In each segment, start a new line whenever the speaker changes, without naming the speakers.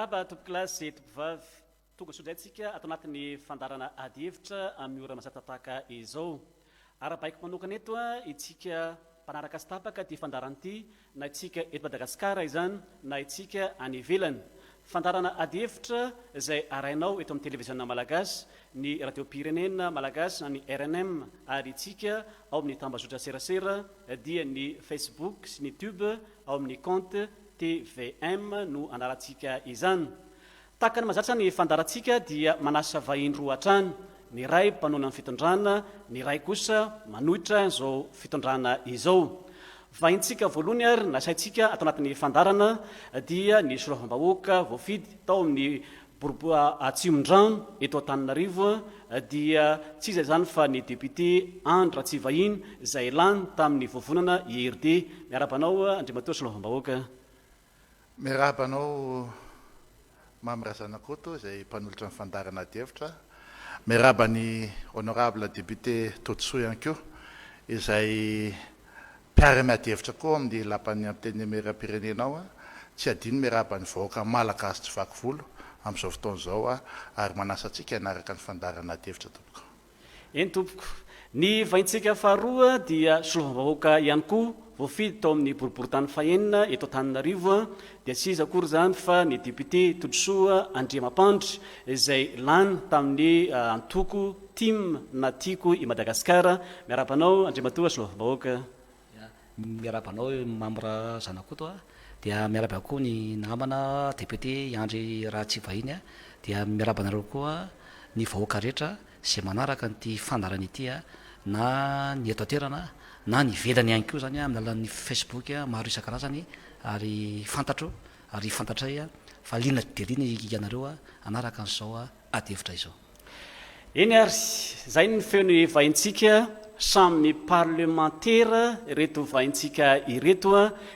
Miarahaba tompokolahy sy tompovavy. Tonga soa indray tsika ato anatin'ny fandaharana ady hevitra amin'ny ora mazatra tahaka izao. Arahabaiko manokana eto itsika mpanaraka sy tapaka ity fandaharana ity na itsika eto Madagasikara izany na itsika any ivelany. Fandaharana ady hevitra izay arahinao eto amin'ny televiziona malagasy, ny radiom-pirenena malagasy na ny rnm ary itsika ao amin'ny tambazotra serasera dia ny Facebook sy ny Tube ao amin'ny compte tvm no anarantsika izany. Tahaka ny mahazatra ny fandaharantsika dia manasa vahiny roa hatrany, ny iray mpanohana ny fitondrana, ny iray kosa manohitra izao fitondrana izao. Vahintsika voalohany ary nasaintsika ato anatin'ny fandaharana dia ny solombavambahoaka voafidy tao amin'ny boribory Atsimondrano eto Antananarivo dia tsy iza izany fa ny député Andry Ratsivahiny izay lany tamin'ny vovonana IRD. Miarahaba anao Andriamatoa Solombavambahoaka.
Miarahaba anao Mamy Razanakoto izay mpanolotra ny fandaharana adihevitra. Miarahaba ny Honorable Député Todisoa ihany koa izay Mpiara-miady hevitra koa ao amin'ny lapan'ny Antenimierampirenena ao. Tsy adino miarahaba ny vahoaka Malagasy tsy vaky volo amin'izao fotoana izao ary manasa antsika hanaraka ny fandaharana ady hevitra tompoko.
Eny tompoko. Ny vahintsika faharoa dia solombavambahoaka ihany koa, voafidy tao amin'ny boriborintany fahenina eto Antananarivo, dia tsy iza akory izany fa ny député Todisoa Andriamampandry izay lany tamin'ny antoko Tim na Tiako i Madagasikara. Miarahaba anao Andriamatoa Solombavambahoaka.
Miarahaba anao Mamy Razanakoto a. Dia miarahaba koa ny namana député Andry Ratsivahiny a. Dia miarahaba anareo koa ny vahoaka rehetra izay manaraka an'ity fandaharana ity a, na ny eto an-toerana na ny ivelany ihany koa izany amin'ny alalan'ny Facebook maro isan-karazany ary fantatro ary fantatray fa liana dia liana ianareo hanaraka an'izao adihevitra izao.
Eny ary, izay ny feon'ny vahintsika, samy parlemantera ireto vahintsika ireto,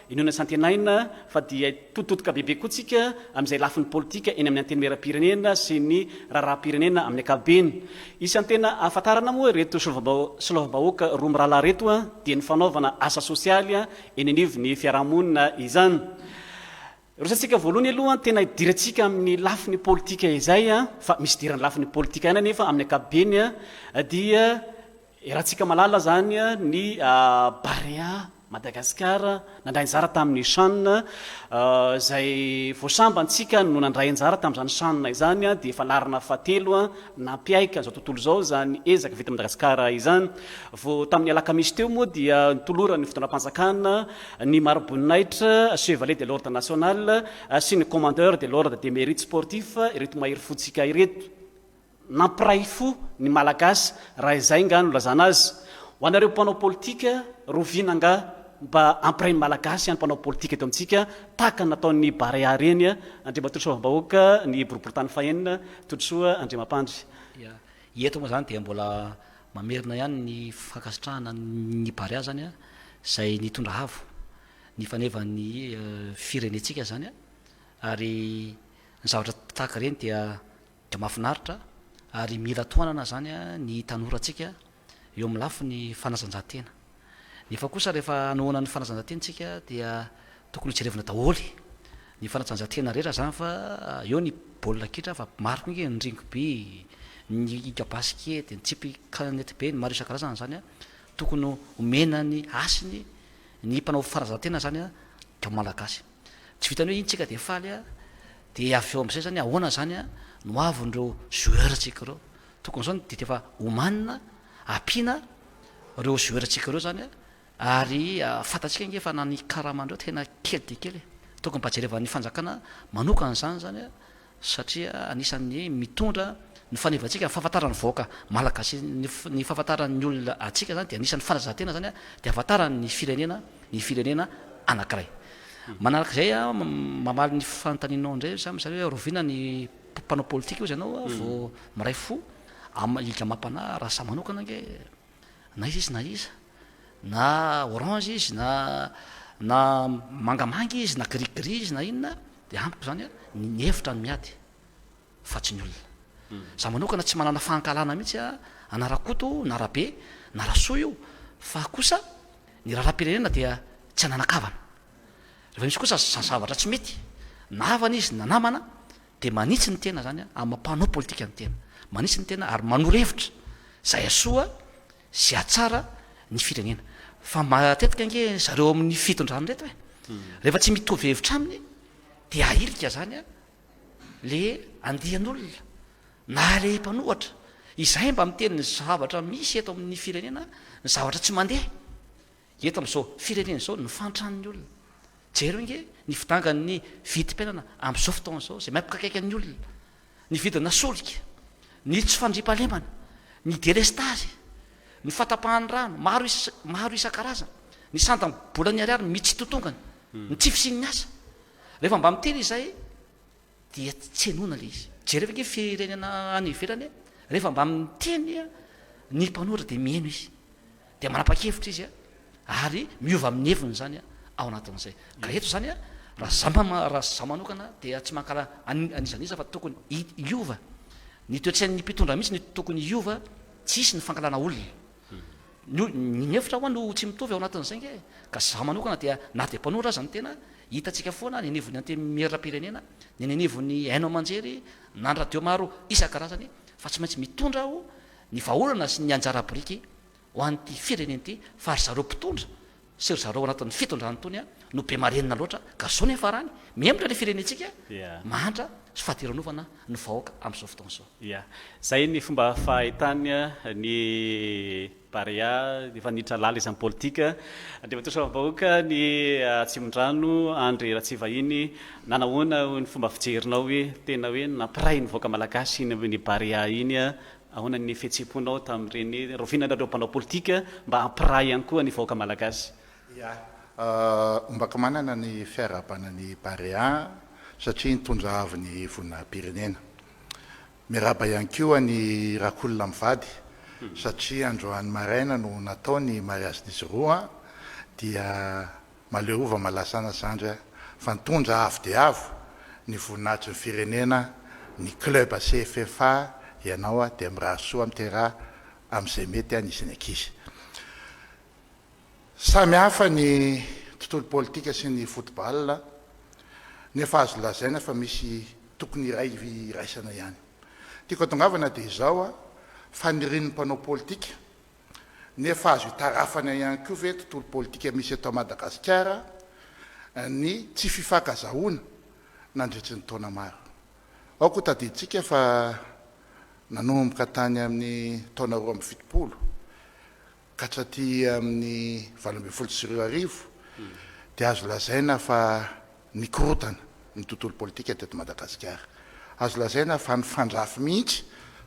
inoana sy antenaina fa dia hitoditodika bebe koa tsika amin'izay lafiny politika eny amin'ny antenimierampirenena sy ny raharaham-pirenena amin'ny ankapobeny. Isan'ny tena ahafantarana moa ireto solombavambahoaka roa mirahalahy ireto dia ny fanaovana asa sosialy eny anivon'ny fiarahamonina izany. Rosantsika voalohany aloha tena hidirantsika amin'ny lafiny politika izay fa misy idiran'ny lafiny politika ihany anefa amin'ny ankapobeny dia iarahantsika mahalala izany ny Barea Madagascar nandray anjara tamin'ny Chan izay vao sambantsika no nandray anjara tamin'izany Chan izany dia efa laharana fahatelo nampiaiky an'izao tontolo izao izany ezaka vita Madagascar izany. Vao tamin'ny alakamisy teo moa dia notoloran'ny fitondram-panjakana ny mari-boninahitra Chevalier de l'Ordre National sy ny Commandeur de l'Ordre des Mérites Sportifs ireto mahery fontsika ireto. Nampiray fo ny Malagasy raha izay nga no lazana azy. Ho anareo mpanao politika, roviana angaha mba hampiray ny Malagasy ihany mpanao politika eto amintsika tahaka ny nataon'ny Barea ireny, Andriamatoa Soavambahoaka ny boriborintany fahenina, Todisoa Andriamampandry.
Ya, eto moa izany dia mbola Mamerina ihany ny fankasitrahana ny Barea zany izay nitondra avo ny fanevan'ny firenentsika zany ary ny zavatra tahaka ireny dia dia mahafinaritra ary mila tohanana zany ny tanorantsika eo amin'ny lafiny fanatanjahantena. Nefa kosa rehefa hanohana ny fanatanjahantena isika dia Tokony hojerevina daholo ny fanatanjahantena rehetra zany fa eo ny baolina kitra fa maro koa ange ny rugby, ny basikety, ny tsipy kanety be, ny maro isan-karazany zany an, tokony homena ny hasiny ny mpanao fanatanjahantena zany an dia malagasy. Tsy vitan'ny hoe iny tsika dia faly an, dia avy eo amin'izay zany ahoana zany an no avin'ireo joueur tsika ireo. Tokony zao dia efa omanina, ampiana ireo joueur tsika ireo zany an, Ary fantatsika ange fa na ny karamandreo tena kely dia kely e. Tokony mba jerevan'ny fanjakana manokana izany izany satria anisan'ny mitondra ny fanevantsika, ny fahafantaran'ny vahoaka malagasy ny fahafantaran'ny olona antsika izany dia anisan'ny fanazaran-tena izany dia ahafantarany ny firenena ny firenena anankiray. Manarak'izay aho mamaly ny fanontanianao indray Sam izany hoe rahoviana ny mpanao politika hozy ianao vao miray fo amam-panahy raha za manokana ange na iza izy na iza, na orange izy na na mangamanga izy na gris gris izy na inona dia amiko izany ny hevitra no miady fa tsy ny olona. Za manokana tsy manana fahankalana mihitsy a ana Rakoto na Rabe na Rasoa io fa kosa ny raharaham-pirenena dia tsy ananan-kavana. Rehefa misy kosa zavatra tsy mety na havana izy na namana. Dia manitsy ny tena izany amin'ny maha mpanao politika ny tena. Manitsy ny tena ary manoro hevitra izay hahasoa sy hahatsara ny firenena. Fa matetika ange zareo ao amin'ny fitondrana ireto e, rehefa tsy mitovy hevitra aminy dia ahilika izany le andian'olona na le mpanohatra. Izay mba miteny ny zavatra misy eto amin'ny firenena, ny zavatra tsy mandeha. Eto amin'izao firenena izao ny fahantran'ny olona. Jereo ange ny fidangan'ny vidim-piainana amin'izao fotoana izao izay mampikaikaika ny olona. Ny vidina solika, ny tsy fandriampahalemana, ny delestazy, ny fahatapahan'ny rano, maro is maro isan-karazany, ny sandam-bolan'ny ariary mitsitotongana, ny tsy fisian'ny asa. Rehefa mba miteny izahay dia tsy henoina ilay izy. Jereo ange firenena any ivelany e, rehefa mba miteny ny mpanoratra dia miheno izy. Dia manapa-kevitra izy ary miova amin'ny heviny izany ao anatin'izay. Ka eto izany raha za raha za manokana dia tsy mankahala an'iza n'iza fa tokony hiova ny toe-tsain'ny mpitondra mihitsy no tokony hiova, tsy hisy ny fankahalana olona. Ny ny hevitra hoa no tsy mitovy ao anatin'izay nge e! Ka za manokana dia na dia mpanoratra aza ny tena, hitantsika foana any anivon'ny antenimieram-pirenena, ny any anivon'ny haino aman-jery, na ny radio maro isan-karazany fa tsy maintsy mitondra aho ny vahaolana sy ny anjara biriky ho an'ity firenena ity fa ry zareo mpitondra sy ry zareo ao anatin'ny fitondrana itony no be marenina loatra ka zao ny hiafarany, mihemotra ilay firenentsika, mahantra sy fadiranovana ny vahoaka amin'izao fotoana izao.
Ya. Zay ny fomba fahitany ny Barea efa niditra lalina izy amin'ny politika. Andriamatoa Solombavambahoaka ny Atsimondrano Andry Ratsivahiny, nanahoana ny fomba fijerinao hoe tena hoe nampiray ny vahoaka malagasy iny ny Barea iny? Ahoana ny fihetseham-ponao tamin'ireny? Rahoviana nareo mpanao politika mba hampiray ihany koa ny vahoaka malagasy?
Ya. Ombako manana ny fiarahabana ny Barea satria nitondra avo ny voninahi-pirenena. Miarahaba ihany koa an'i Rakolona mivady satria androany maraina no natao ny mariazin'izy roa dia Malerova malasana zandry a! Fa nitondra avo dia avo ny voninahitry ny firenena ny club CFFA ianao a! Dia mirary soa miteraha amin'izay mety a nisy ny ankizy. Samy hafa ny tontolo politika sy ny football nefa azo lazaina fa misy tokony iray iraisana ihany. Tiako atongavana dia izao a! Fanirian'ny mpanao politika Nefa azo itarafana ihany koa ve tontolo politika misy eto Madagasikara ny tsy fifankazahoana nandritry ny taona maro? Aoka ho tadidintsika fa nanomboka tany amin'ny taona 72 ka hatraty amin'ny 2018 dia azo lazaina fa Nikorontana ny tontolo politika teto Madagasikara. Azo lazaina fa nifandrafy mihitsy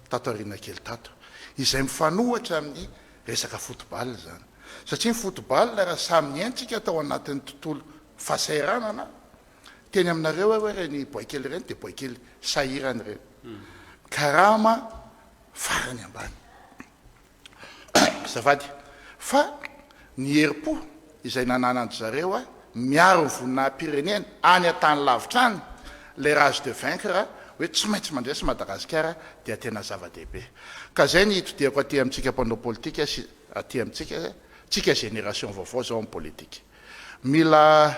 tato aoriana kely tato. Izay mifanohitra amin'ny resaka football izany. Satria ny football raha samy niaintsika tao anatin'ny tontolo fahasahiranana, teny aminareo aho hoe ireny boaikely ireny dia boaikely sahirana ireny. Karama farany ambany. Azafady. Fa ny herim-po izay nananan-dry zareo a, miaro ny voninahi-pirenena any an-tany lavitra any, ilay rage de vaincre hoe tsy maintsy mandresy Madagasikara dia tena zava-dehibe. Ka izay ny hitodihako aty amintsika mpanao politika sy aty amintsika, tsika génération vaovao izao amin'ny politika. Mila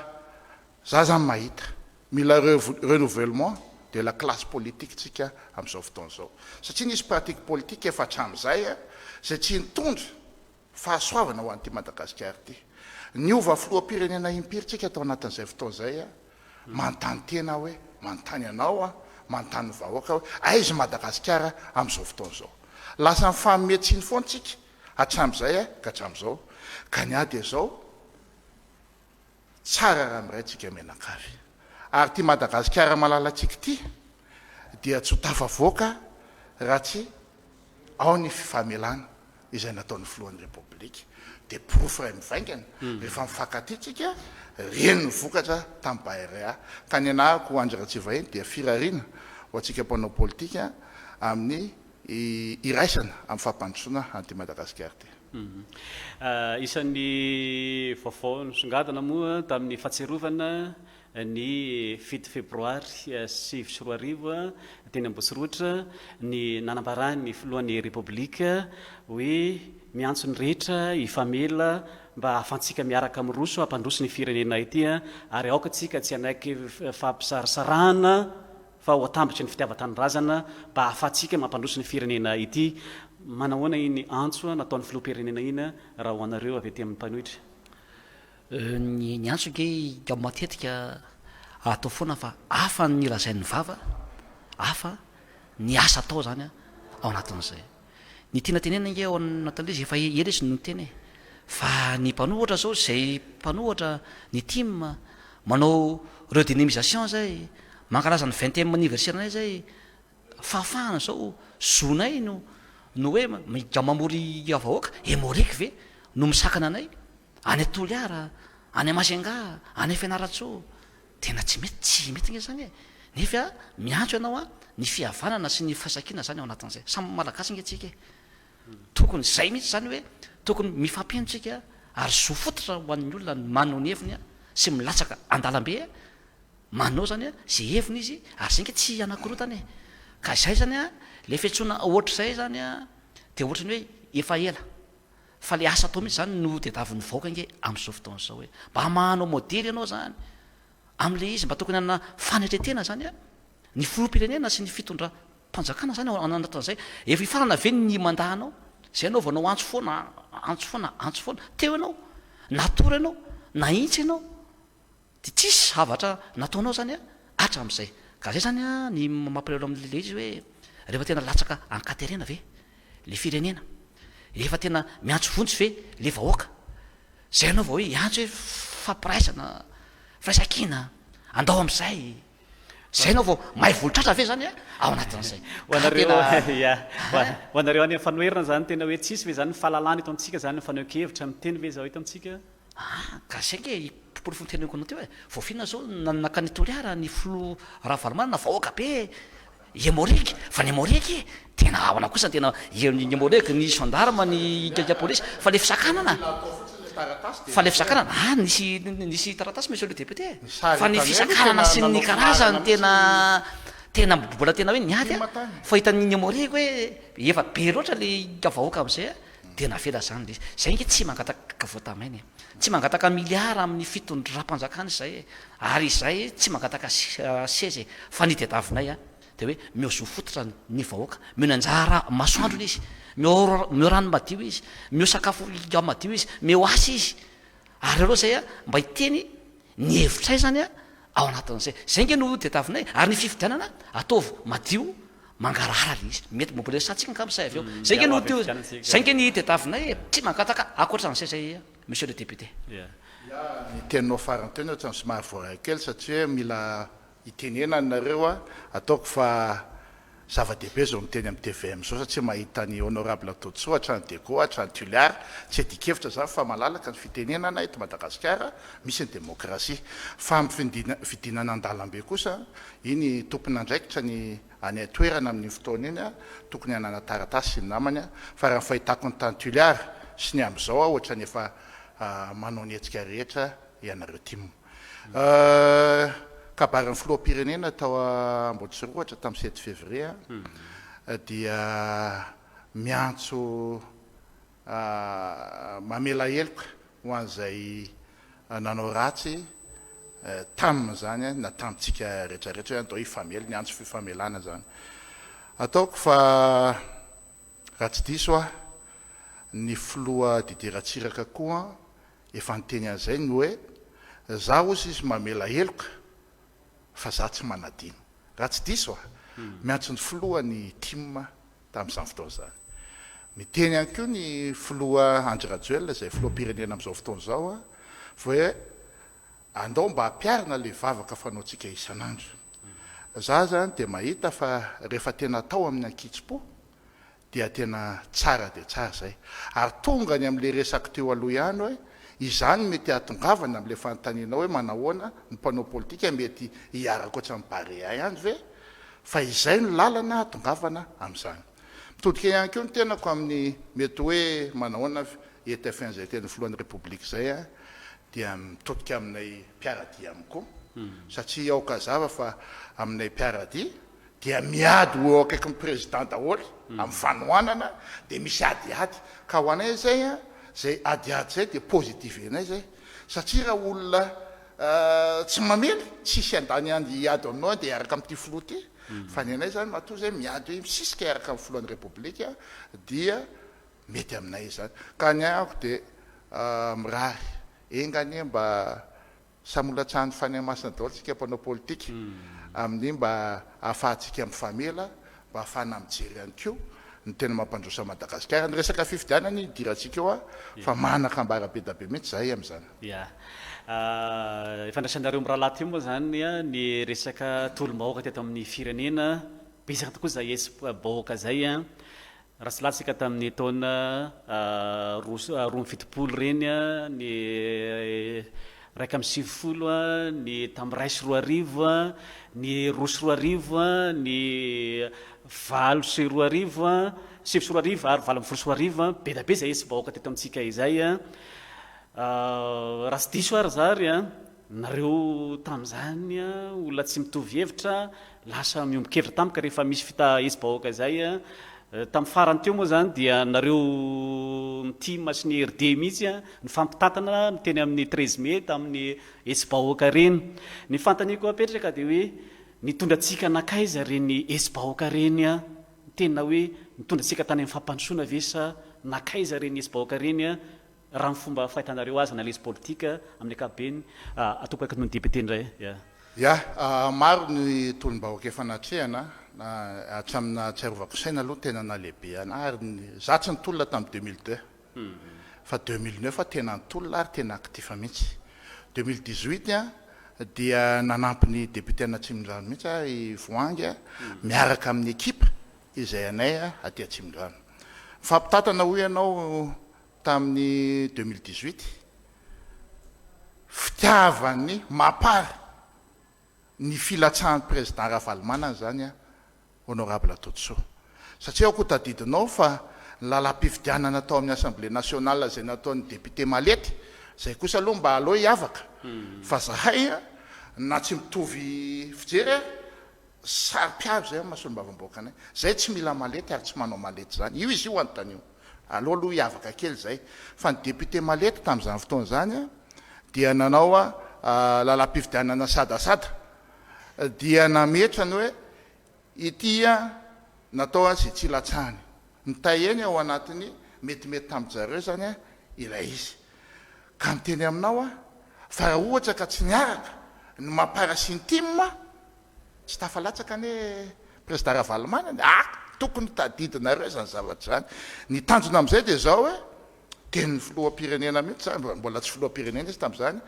Za zany mahita, mila renouvellement de la classe politique tsika amin'izao fotoana izao. Satria nisy pratique politique efa hatramin'izay izay tsy nitondra fahasoavana ho an'ity Madagasikara ity. Niova filoham-pirenena impiry tsika tao anatin'izay fotoana izay, manontany tena aho hoe, manontany anao aho, manontany ny vahoaka hoe, aiza i Madagasikara amin'izao fotoana izao? Lasa mifanome tsiny foana tsika hatramin'izay ka hatramin'izao. Ka ny ahy dia izao, Tsara raha miray tsika mianakavy. Ary ity Madagasikara malalantsika ity dia tsy ho tafavoaka raha tsy ao ny fifamelana izay nataon'ny filohan'ny Repoblika. Dia porofo iray mivaingana, rehefa mifankatia tsika, reny ny vokatra tamin'ny Barea. Ka ny anahako Andry Ratsivahiny dia firariana ho antsika mpanao politika amin'ny iraisana amin'ny fampandrosoana an'ity Madagasikara ity.
Isan'ny vaovao nisongadina moa tamin'ny fahatsiarovana ny fito febroary 2009 teny Ambohitsirohitra ny nanambaran'ny filohan'ny Repoblika hoe miantso ny rehetra hifamela mba hahafantsika miaraka miroso hampandroso ny firenena ity ary aoka tsika tsy hanaiky fampisarasarahana. fa ho atambotry ny fitiavan-tanindrazana mba hahafahantsika mampandroso ny firenena ity. Manahoana iny antso nataon'ny filoham-pirenena iny raha ho anareo avy aty amin'ny mpanohitra?
Ny antso ange matetika atao foana fa hafa ny lazain'ny vava, hafa ny asa atao zany ao anatin'izay. Ny tiana tenenina ange ao anatin'ilay izy efa ela izy no niteny e! Fa ny mpanohatra zao izay mpanohatra ny tim manao redynamisation zay, mankalaza ny vingtième anniversaire-nay zay, fahafahana zao zonay no no hoe mamory vahoaka, Emmo-Rec ve no misakana anay any Toliara, any Majunga, any Fianarantsoa? Tena tsy mety, tsy mety nge zany e! Nefa miantso ianao an, ny fihavanana sy ny firaisankina zany ao anatin'izay. Samy Malagasy nge tsika e! Tokony izay mihitsy zany hoe tokony mifampino tsika ary zo fototra ho an'ny olona ny maneho ny heviny sy milatsaka an-dalambe manao zany ze heviny izy ary zay nge tsy hanakorotana e! Ka izay zany an, le fiantsoana ohatr'izay zany an, dia ohatran'ny hoe efa ela. Fa le asa atao mihitsy zany no tediavin'ny vahoaka ange amin'izao fotoana izao e! Mba manao modely ianao zany amin'le izy, mba tokony hanana fanetretena zany a! Ny filoham-pirenena sy ny fitondram-panjakana zany ao anatin'izay. Efa hifarana ve ny mandat anao? Zay anaovanao antso foana, antso foana, antso foana. Teo ianao, natory ianao, nahitsy ianao. Dia tsisy zavatra nataonao zany a hatramizay. Ka zay zany a ny mampalahelo amin'le izy hoe rehefa tena latsaka ankaterena ve le firenena, rehefa tena miantso vonjy ve le vahoaka, zay anao vao hoe hiantso hoe fampiraisana, firaisankina, andao amizay, zay anao vao mahay volotratra ve zany a ao anatin'izay.
Ho anareo, ya, ho anareo any amin'ny fanoherana zany tena hoe tsisy ve zany ny fahalalana eto amintsika zany, ny fanehoan-kevitra miteny ve izao eto amintsika?
Ah, ka zay nge i porofo niteneniko anao teo e, vao f'inona zao nankany Toliara ny filoha Ravalomanana vahoaka be Emmo-Reg, fa ny Emmo-Reg e, tena ahoana kosa tena ny Emmo-Reg, ny gendarme, ny ikaika polisy, fa le fisakanana, fa le fisakanana, ah nisy nisy taratasy monsieur le député e, fa ny fisakanana sy ny karazany tena tena mbola tena hoe niady a, fa hitan'ny Emmo-Reg hoe efa be loatra le vahoaka am'zay a, Dia navela zany le izy. Zay nge tsy mangataka voatamaina e. Tsy mangataka milliard amin'ny fitondram-panjakana izay e. Ary izay tsy mangataka seza e. Fa ny tediavinay a, dia hoe meo zo fototra ny vahoaka. Meo ny anjara masoandrony izy. Meo meo rano madio izy. Meo sakafo madio izy. Meo asa izy. Ary aleo zay a, mba hiteny ny hevitray zany a, ao anatin'izay. Zay nge no tediavinay. Ary ny fifidianana ataovy madio Mangarahara le izy. Mety mbola resahantsika angamba izay avy eo. Zay nge no teo, zay nge ny tediavinay e. Tsy mangataka ankoatran'izay zay Monsieur le député.
Ya, ny teninao farany teo ny ohatran'ny somary voaray kely satria mila itenenana nareo a, ataoko fa zava-dehibe izao miteny amin'ny tvm izao satria mahita ny honorable Todisoa hatrany Diego hatrany Tuliar, tsy adikevitra izany fa malalaka ny fitenenana eto Madagasikara, misy ny demokrasia. Fa amin'ny fidinana an-dalambe kosa Iny tompon'andraikitra ny any an-toerana amin'iny fotoana iny tokony hanana taratasy sy ny namany fa raha ny fahitako ny tany Tuliara sy ny amin'izao ohatran'ny efa manao ny hetsika rehetra ianareo tim. Kabarin'ny filoham-pirenena tao Ambohitsirohatra tamin'ny sept février dia miantso Mamela heloka ho an'izay nanao ratsy taminy izany na tamintsika rehetra rehetra hoe andao hifamela, ny antso fifamelana izany. Ataoko fa raha tsy diso aho, ny filoha Didier Ratsiraka koa efa niteny an'izay ny hoe za hozy izy mamela heloka fa za tsy manadino. Raha tsy diso aho, miantso ny filoha ny tim tamin'izany fotoana izany. Miteny ihany koa ny filoha Andry Rajoelina izay filoham-pirenena amin'izao fotoana izao fa hoe andao mba hampiharina ilay vavaka fanaontsika isan'andro. Za izany dia mahita fa rehefa tena atao amin'ny ankitsim-po dia tena tsara dia tsara izay. Ary tonga any amin'ilay resako teo aloha ihany hoe izany mety hahatongavana amin'ilay fanontanianao hoe manahoana ny mpanao politika mety hiaraka ohatran'ny Barea ihany ve? Fa izay no lalana hahatongavana amin'izany. Mitodika ihany koa ny tenako amin'ny mety hoe manahoana ETF izay tenin'ny filohan'ny Repoblika izay dia mitodika aminay mpiara-dia aminy koa satria aoka hazava fa aminay mpiara-dia dia miady ho eo akaikin'ny président daholo amin'ny fanohanana dia misy adiady ka ho anay izay izay adiady izay dia positive-nay izay satria raha olona. tsy mamely, tsisy handany andy hiady aminao andeha hiaraka amin'ity filoha ity, fa ny anay izany matoa izay miady hoe misisika hiaraka amin'ny filohan'ny Repoblika dia mety aminay izany. Ka ny ahako dia mirary, enga anie mba Samy ho latsahan'ny Fanahy Masina daholo tsika mpanao politika amin'ny mba ahafahantsika mifamela, mba ahafahana mijery ihany koa ny tena mampandroso an'i Madagasikara. Ny resaka fifidianana idirantsika eo fa manan-kambara be da be mihitsy zahay amin'izany.
Ya. Efa ndraisanareo mirahalahy teo moa izany ny resaka tolom-bahoaka teto amin'ny firenena. Betsaka tokoa izay hetsi-bahoaka izay. Raha tsy latsaka tamin'ny taona 72 ireny, ny 91, ny tamin'ny 2001, ny 2002, ny 2008, 2009 ary 2018, be dia be izay hetsi-bahoaka teto amintsika izay. Raha tsy diso ary za ry nareo tamin'izany, olona tsy mitovy hevitra, lasa miombon-kevitra tampoka rehefa misy fita hetsi-bahoaka izay. Tamin'ny farany teo moa izany dia nareo ny tim sy ny rd mihitsy nifampitantana ny teny amin'ny 13 mai tamin'ny hetsi-bahoaka ireny. Ny fanontaniako apetraka dia hoe nitondra antsika nankaiza ireny hetsi-bahoaka ireny? Tena hoe nitondra antsika tany amin'ny fampandrosoana ve sa nankaiza ireny hetsi-bahoaka ireny? Raha ny fomba fahitanareo azy analyse politique amin'ny ankapobeny, ataoko akaiky noho ny député indray ya.
Ya, maro ny tolom-bahoaka efa natrehana, hatramin'ny nahatsiarovako saina aloha tena nahalehibe anah ary ny, za tsy nitolona tamin'ny 2002 fa 2009 aho tena nitolona ary tena actif mihitsy. 2018 dia nanampy ny député an'Atsimondrano mihitsy aho i Voahangy miaraka amin'ny ekipa izay anay aty Atsimondrano. Mifampitantana hoy ianao tamin'ny 2018, fitiavan'ny Mapar ny filatsahan'ny Président Ravalomanana izany an, Honorable Todisoa. Satria aoka ho tadidinao fa ny lalam-pifidianana tao amin'ny Assemblée Nationale izay nataon'ny député Malety, izay kosa aloha mba aleo hiavaka, fa zahay na tsy mitovy fijery ary, saro-piaro izay amin'ny maha solombavambahoaka anay. Zahay tsy mila malety ary tsy manao malety izany. Io izy io anontanio. Aleo aloha hiavaka kely izay. Fa ny député malety tamin'izany fotoana izany dia nanao lalam-pifidianana sadasada. Dia nametra ny hoe ity natao izay tsy hilatsahany. Ny tahiany ao anatin'ny metimety tamin-jareo izany ilay izy. Ka miteny aminao aho fa raha ohatra ka tsy niaraka ny Mapar sy ny tim, Tsy tafalatsaka anie Président Ravalomanana e! Ah! Tokony tadidinareo izany zavatra izany. Ny tanjona amin'izay dia izao hoe, tenin'ny filoham-pirenena mihitsy izany, mbola tsy filoham-pirenena izy tamin'izany,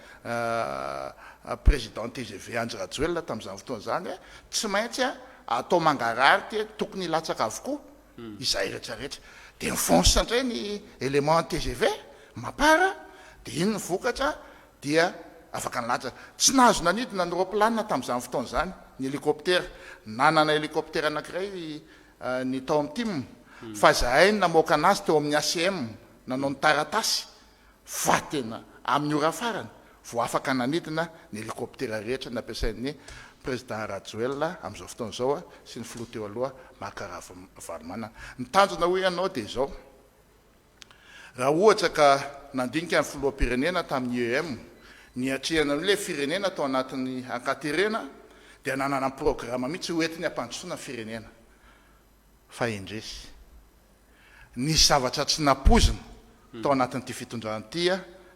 Président tgv Andry Rajoelina tamin'izany fotoana izany hoe, tsy maintsy atao mangarahara ity, tokony hilatsaka avokoa izahay rehetra rehetra. Dia mi-fonce indray ny élément tgv, Mapar, dia iny ny vokatra, dia afaka nilatsaka. Tsy nahazo nanidina ny roaplanina tamin'izany fotoana izany, ny hélicoptère. Nanana hélicoptère anankiray ny tao amin'ny tim, fa izahay no namoaka anazy teo amin'ny ACM, nanao ny taratasy, fa tena amin'ny ora farany vao afaka nanidina ny hélicoptère rehetra nampiasain'ny Président Rajoelina amin'izao fotoana izao sy ny Filoha teo aloha Marc Ravalomanana. Ny tanjona hoy ianao dia izao. Raha ohatra ka nandinika ny filoham-pirenena tamin'ny IEM niatrehana an'ilay firenena tao anatin'ny ankaterena dia nanana programa mihitsy ho entiny hampandrosoana ny firenena. Fa indrisy. Nisy zavatra tsy nampoizina tao anatin'ity fitondrana ity,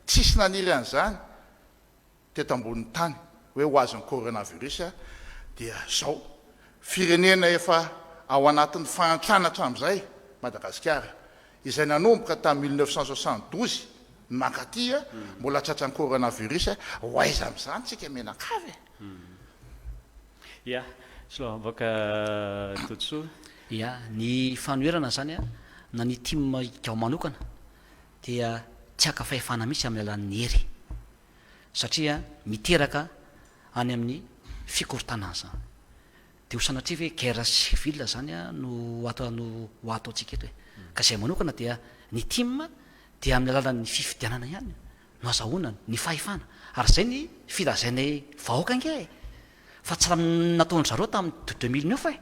tsisy naniry an'izany. teto ambonin'ny tany hoe ho azon'ny coronavirus dia zao, firenena efa ao anatin'ny fahantrana hatramin'izay Madagasikara, izay nanomboka tamin'ny 1972 ny mankaty mbola tratran'ny coronavirus, ho aiza amin'izany tsika mianakavy e?
Ya, solombavambahoaka Todisoa.
Ya, ny fanoherana izany na ny tim ao manokana dia tsy haka fahefana mihitsy amin'ny alalan'ny hery. satria miteraka any amin'ny fikorontanana izany. Dia ho sanatria ve guerre civile izany no ato no ho ataontsika eto e? Ka izay manokana dia ny tim dia amin'ny alalan'ny fifidianana ihany no azahoana ny fahefana. Ary izay ny filazainay vahoaka ange e! Fa tsy raha nataon-dry zareo tamin'ny 2009 e!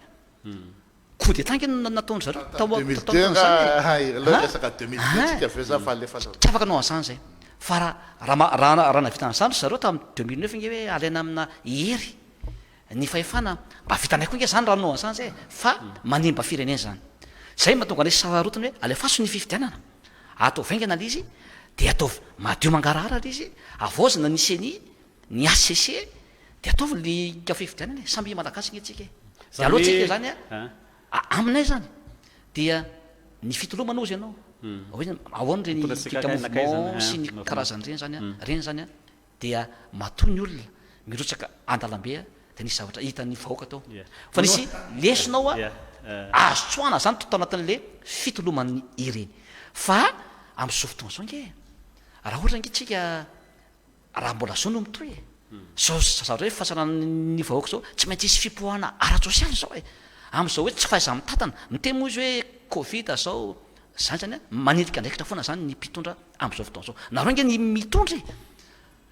Coup d'état ange no nataon-dry zareo tao
tamin'izany e! Aleo resaka 2002 tsika avy eo za fa alefa aloha.
Tsy afaka hanao an'izany izay. Fa raha raha raha raha nahavita an'izany ry zareo tamin'ny 2009 nge hoe alaina amina hery ny fahefana, mba vitanay koa nge zany raha hanao an'izany zay e, fa manimba firenena izany. Zay mahatonga anay sarotiny hoe alefaso ny fifidianana, ataovy haingana le izy, dia ataovy madio mangarahara le izy, havaozina ny ceni, ny HCC, dia ataovy le ka fifidianana e, samy Malagasy nge tsika e. Dia aleo tsika zany a, aminay zany dia ny fitolomana ozy ianao, hoe ahoana ireny kika mouvement sy ny karazany ireny zany a, ireny zany a, dia matoa ny olona mirotsaka an-dalambe dia nisy zavatra hitan'ny vahoaka tao fa nisy lesona ao azo tsoahana zany tao anatin'le fitoloman'ny ireny fa amin'izao fotoana izao nge raha ohatra nge tsika raha mbola zao no mitohy e zao zavatra hoe fahasalan'ny vahoaka zao tsy maintsy hisy fipoahana ara-tsosialy zao e amin'izao hoe tsy fahaiza-mitantana miteny moa izy hoe covid zao zany zany a manilika andraikitra foana zany ny mpitondra amin'izao fotoana izao. Nareo ange ny mitondra e!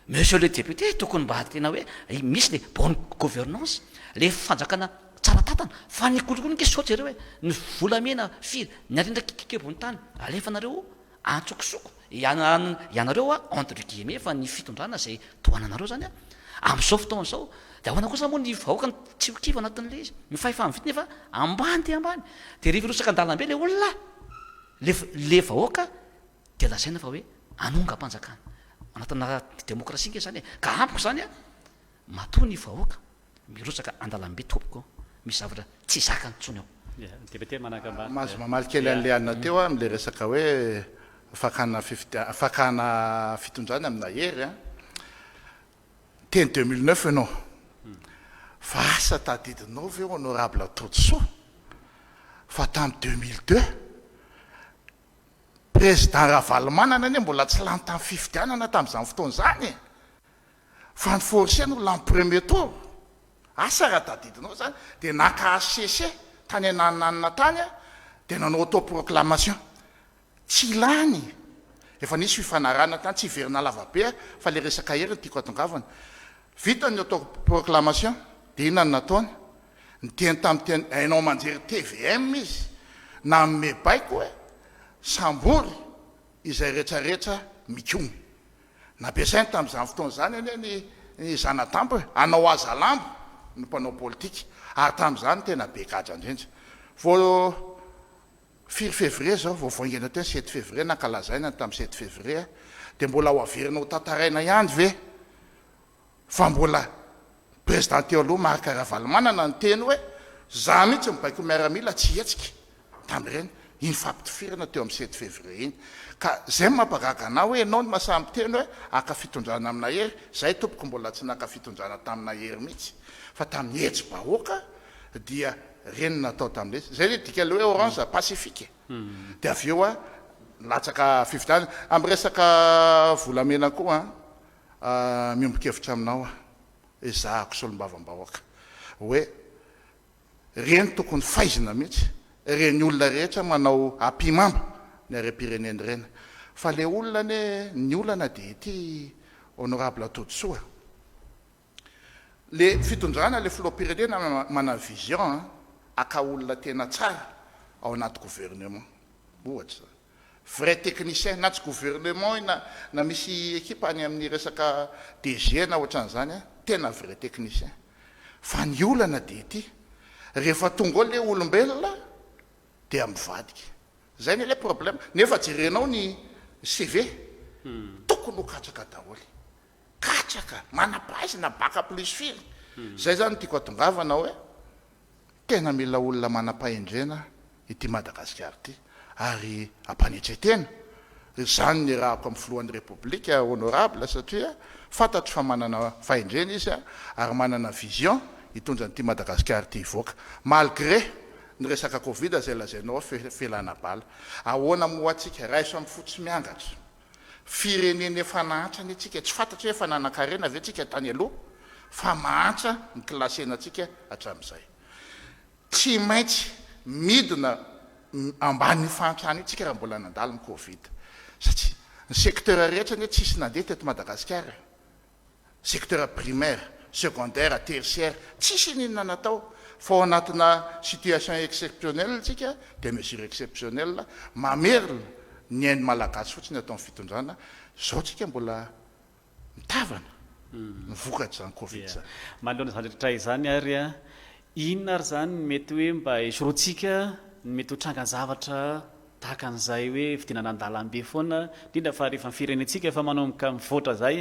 Monsieur le député tokony mba tena hoe misy le bonne gouvernance, le fanjakana tsara tantana, fa ny kolikoly ange sao jereo e, ny volamena firy, ny harena kibon'ny tany alefanareo antsokosoko, ianareo a entre guillemets fa ny fitondrana izay tohananareo zany a, amin'izao fotoana izao, dia ahoana kosa moa ny vahoaka no tsy ho kivy anatin'ilay izy, ny fahefa-mividy nefa ambany dia ambany, dia rehefa hirotsaka an-dalambe le olona, le le vahoaka dia lazaina fa hoe hanongam-panjakana. Anatina demokrasia ange izany e. Ka amiko izany an, matoa ny vahoaka mirotsaka an-dalambe tompoko, misy zavatra tsy zakany intsony ao.
Député Manakambara.
Mahazo mamaly kely an'ilay anona teo aho amin'ilay resaka hoe fakana fifidia- fakana fitondrana amina hery an. Teny 2009 ianao. Fa asa tadidinao ve honorable Todisoa fa tamin'ny 2002 Président Ravalomanana anie mbola tsy lany tamin'ny fifidianana tamin'izany fotoana izany e! Fa ny forcer no lany premier tour. Asa raha tadidinao izany, dia naka HCC tany anananana tany dia nanao autoproclamation. Tsy lany! Efa nisy fifanarahana tany, tsy hiverina lava be fa ilay resaka hery no tiako hatongavana. Vita ny autoproclamation dia inona no nataony? Niteny tamin'ny teny haino aman-jery tvm izy, nanome baiko hoe sambory izay retraretra mikomy. Nampiasainy tamin'izany fotoana izany anie ny ny zana-dambo e, hanao hazalambo ny mpanao politika, ary tamin'izany tena be gadra indrindra. Vao firy février izao, vao voaingana teo ny sept février, nankalazaina ny tamin'ny sept février, dia mbola ho averina ho tantaraina ihany ve? Fa mbola président teo aloha Marc Ravalomanana niteny hoe za mihitsy mibaiko miaramila tsy hihetsika tamin'ireny, iny fampitifirana teo amin'ny sept février iny. Ka zay no mampagaga anah hoe enao no masahy miteny hoe haka fitondrana amina hery, zay tompoko mbola tsy naka fitondrana tamina hery mihitsy fa tamin'ny hetsi-bahoaka dia reny no natao tamin'ilay izy. Zay le dikan'ilay hoe orange pacifique e. Dia avy eo nilatsaka fifidianana. Amin'ny resaka volamena koa an, Miombon-kevitra aminao aho, ezahako solombavambahoaka, hoe ireny tokony faizina mihitsy, ireny olona rehetra manao ampihimamba ny harem-pirenena ireny. Fa ilay olona anie, ny olana dia ity Honorable Todisoa a. Le fitondrana, le filoham-pirenena manana vision an, haka olona tena tsara ao anaty gouvernement, ohatra izany. Vrai technicien, na tsy gouvernement io na na misy ekipa any amin'ny resaka DG na ohatran'izany an, tena vrai technicien. Fa ny olana dia ity, rehefa tonga ao le olombelona dia mivadika. Zay anie le problème. Nefa jerenao ny CV, tokony ho katraka daholo. Katraka, manam-pahaizana, bac plus firy. Zay zany no tiako hatongavana hoe, Tena mila olona manam-pahendrena ity Madagasikara ity ary ampanetren-tena. Izany no iarahako amin'ny filohan'ny Repoblika honorable satria fantatro fa manana fahendrena izy ary manana vision hitondra an'ity Madagasikara ity hivoaka. Malgré ny resaka covid izay lazainao hoe felana bala. Ahoana moa tsika? Raiso amin'ny fo tsy miangatra. Firenena efa nahantra anie tsika, tsy fantatro hoe efa nanankarena ve tsika tany aloha fa mahantra ny classena tsika hatramin'izay. Tsy maintsy midina ambanin'io fahantrana io tsika raha mbola nandalo ny covid. Satria ny secteur rehetra anie tsisy nandeha teto Madagasikara e. Secteur primaire, secondaire, tertiaire, tsisy n'inona natao fa ao anatina situation exceptionnelle tsika dia mesure exceptionnelle mamerina ny ain'ny Malagasy fotsiny ataon'ny fitondrana. Izao tsika mbola mitavana ny vokatr'izany Covid izany.
Manoloana izany rehetra izany ary, inona ary izany ny mety hoe mba hisorohantsika ny mety ho trangan-javatra tahaka an'izay hoe fidinana an-dalambe foana, indrindra fa rehefa ny firenentsika efa manomboka mivoatra izay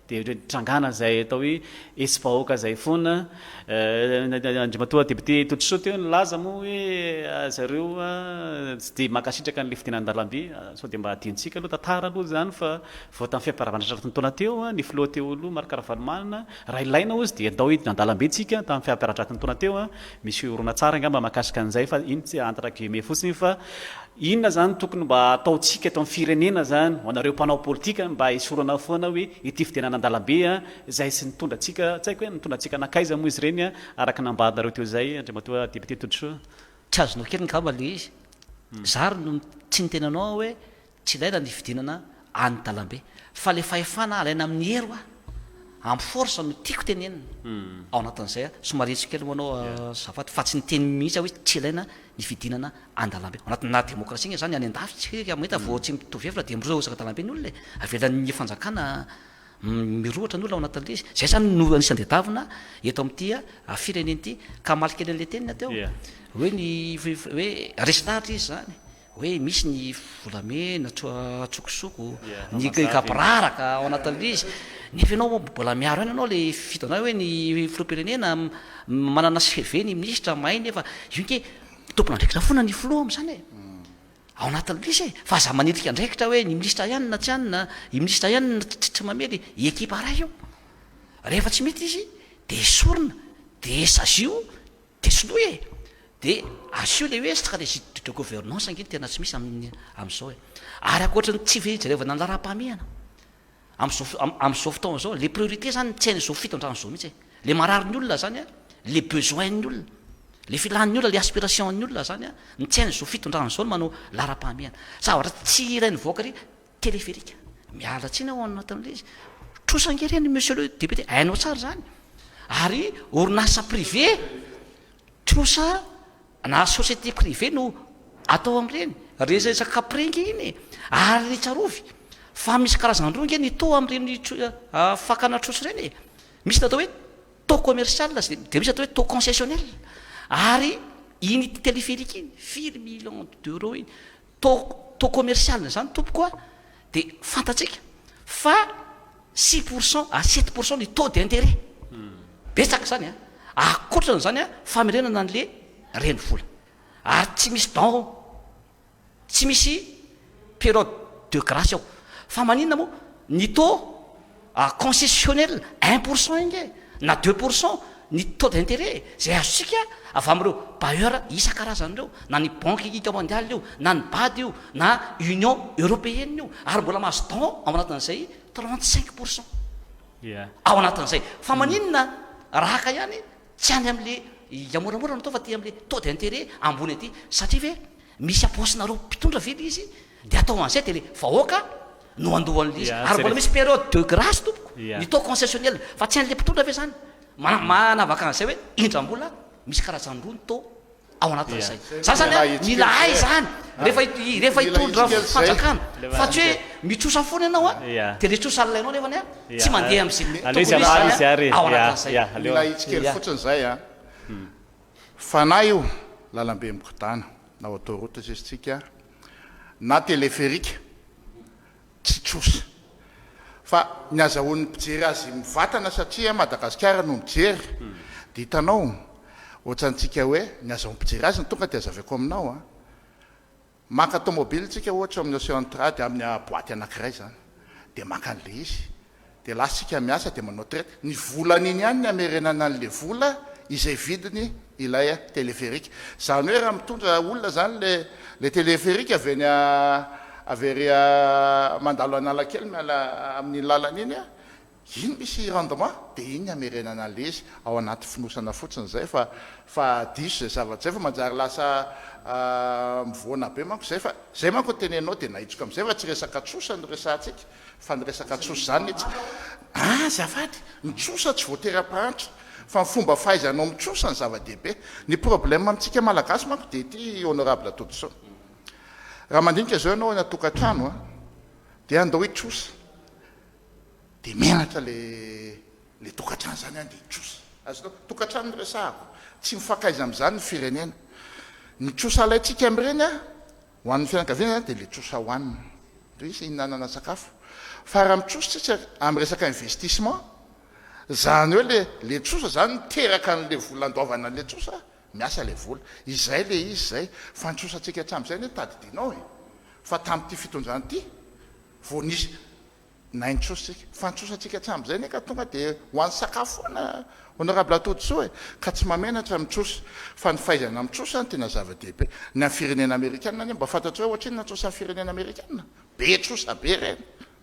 dia ireo trangana izay atao hoe hetsi-bahoaka izay foana. Andriamatoa député Todisoa teo nilaza moa hoe zareo tsy dia mankasitraka an'ilay fidinana an-dalambe, sao dia mba adinontsika aloha tantara aloha izany fa Vao tamin'ny fiamparavandratra ny taona teo, ny filoha teo aloha Marc Ravalomanana, raha ilaina hozy dia andao hidina an-dalambe tsika, tamin'ny fiamparadratra ny taona teo, misy horonantsary angamba mahakasika an'izay fa iny tsy entre guillemets fotsiny iny fa inona izany tokony mba hataontsika eto amin'ny firenena izany ho anareo mpanao politika mba hisorana foana hoe ity fidenana an-dalambe izay sy nitondra antsika, tsy haiko hoe nitondra antsika nankaiza moa izy ireny araka ny nambaranareo teo izay Andriamatoa Député Todisoa.
Tsy azonao kely angamba ilay izy. Za ary no tsy niteny anao hoe Tsy ilaina ny fidinana any dalambe fa le fahefana alaina amin'ny hery hoa, amin'ny force no tiako tenenina ao anatin'izay a, somary hetsiko kely moa anao azafady fa tsy niteny mihitsy aho hoe tsy ilaina ny fidinana an-dalambe, ao anatin'ny naha demokrasia nge zany any an-dafy tsika mahita vao tsy mitovy hevitra dia mirotsaka an-dalambe ny olona e, avelan'ny fanjakana mirohotra ny olona ao anatin'ilay izy, zay zany no anisan'ny tadiavina eto amin'ity firenena ity, ka hamaly kely an'ilay teniny aho teo hoe ny hoe resy lahatra izy zany. Hoe misy ny volamena an-tsokosoko, ny gaboraraka ao anatin'ilay izy, nefa ianao mbola miaro ihany ianao ilay fitondrana hoe ny filoham-pirenena manana CV ny minisitra mahay nefa io ange tompon'andraikitra foana ny filoha amin'izany e! Ao anatin'ilay izy e! Fa aza manilika andraikitra hoe ny minisitra ihany na tsy any na i minisitra ihany no tsy mamely e! Ekipa iray io! Rehefa tsy mety izy dia esorina, dia sazio Dia soloy e! Dia asio ilay hoe stratégie de gouvernance ange no tena tsy misy amin'ny amin'izao e! Ary ankoatry ny tsy fijerevana ny laharam-pahamehana amin'izao amin'izao fotoana izao, les priorités zany tsy hain'izao fitondrana izao mihitsy e! Le marary ny olona zany an, le besoin-n'ny olona, le filan'ny olona, le aspiration-n'ny olona zany an, ny tsy hain'izao fitondrana izao ny manao laharam-pahamehana. Zavatra tsy ilain'ny vahoaka ry Téléphérique. Miala tsiny aho ao anatin'ilay izy. Trosa ange ireny monsieur le député, hainao tsara izany. Ary orinasa privé, trosa na société privée no atao amin'ireny. Resaka prix ange iny e. Ary tsarovy fa misy karazany roa ange ny taux amin'ireny fakana trosa ireny e. Misy ny atao hoe taux commercial dia misy atao hoe taux concessionnel. Ary iny téléphérique iny, firy millions d'euros iny. Taux taux commercial zany tompoko a de fantatsika fa 6% à 7% ny taux d'intérêt, betsaka zany a, ankoatran'izany a famerenana an'le renivola, ary tsy misy don, tsy misy période de grâce ao, fa maninona moa ny taux concessionnel 1% ange na 2% ny taux d'intérêt izay azontsika avy amin'ireo bailleurs isan-karazany ireo, na ny banque mondiale io, na ny bad io, na union européenne io, ary mbola mahazo don ao anatin'izay 35% ao anatin'izay. Fa maninona raha haka ihany tsy any amin'le moramora no atao fa aty amin'le taux d'intérêt ambony aty, satria ve misy ampaosinareo mpitondra ve le izy dia atao an'izay dia le vahoaka no handoa an'ilay izy ary mbola misy période de grâce tompoko ny taux concessionnel fa tsy an'ilay mpitondra ve zany manavaka an'izay hoe indram-bola misy karazany roa ny taux ao anatin'izay za zany a mila hay zany rehefa rehefa hitondra fanjakana fa tsy hoe mitrosa foana ianao a dia le trosa alainao nefany a tsy mandeha amin'izay tokony izy zany ao anatin'izay.
Mila ahitsy kely fotsiny izay a, fanahy io lalambe mikodana na autoroute sisa tsika na téléphérique tsy trosa fa ny azahoan'ny mpijery azy mivatana satria Madagasikara no mijery dia hitanao ohatrantsika hoe ny azahoan'ny mpijery azy no tonga dia azavaiko aminao a, maka tomobile tsika ohatra amin'ny Ocean Trade amin'ny boite anakiray zany dia maka an'ilay izy Dia lasa isika miasa dia manao traite. Ny volan'iny ihany ny hamerenana an'ilay vola izay vidiny ilay téléphérique. Izany hoe raha mitondra olona izany ilay ilay téléphérique avy eny avy ery mandalo Analakely miala amin'iny lalana iny, iny misy rendement dia iny ny hamerenana an'ilay izy ao anaty fonosana fotsiny izay fa fa diso izay zavatra izay fa manjary lasa mivoana be manko izay fa izay manko no teneninao dia nahitsoka amin'izay fa tsy resaka trosa no resahantsika. Fa ny resaka trosa izany anie tsy ah azafady, ny trosa tsy voatery hampahantra fa ny fomba fahaizanao mitrosa no zava-dehibe. Ny problème amintsika malagasy manko dia ity honorable Todisoa. Raha mandinika izao ianao any an-tokantrano an, dia andao hitrosa. Dia menatra le le tokantrano zany an dia trosa. Azonao? Tokantrano no resahako. Tsy mifankaiza amin'izany ny firenena. Ny trosa alaintsika amin'ireny an, ho an'ny fianakaviana zany dia le trosa hohanina. Toy izy hihinanana sakafo. Fa raha mitrosa tsika amin'ny resaka investissement, zany hoe le le trosa zany miteraka an'le vola andoavana an'le trosa, miasa le vola. Izay le izy izay. Fa ny trosantsika hatramin'izay anie tadidinao e! Fa tamin'ity fitondrana ity vao nisy Nahay nitrosa tsika. Fa ny trosantsika hatramin'izay anie ka tonga dia ho an'ny sakafo foana Honorable Todisoa e! Ka tsy mahamenatra ny mitrosa. Fa ny fahaizana mitrosa no tena zava-dehibe. Ny an'ny firenena amerikana anie mba fantatrao hoe ohatrinona ny trosan'ny firenena amerikana? Be trosa be ireny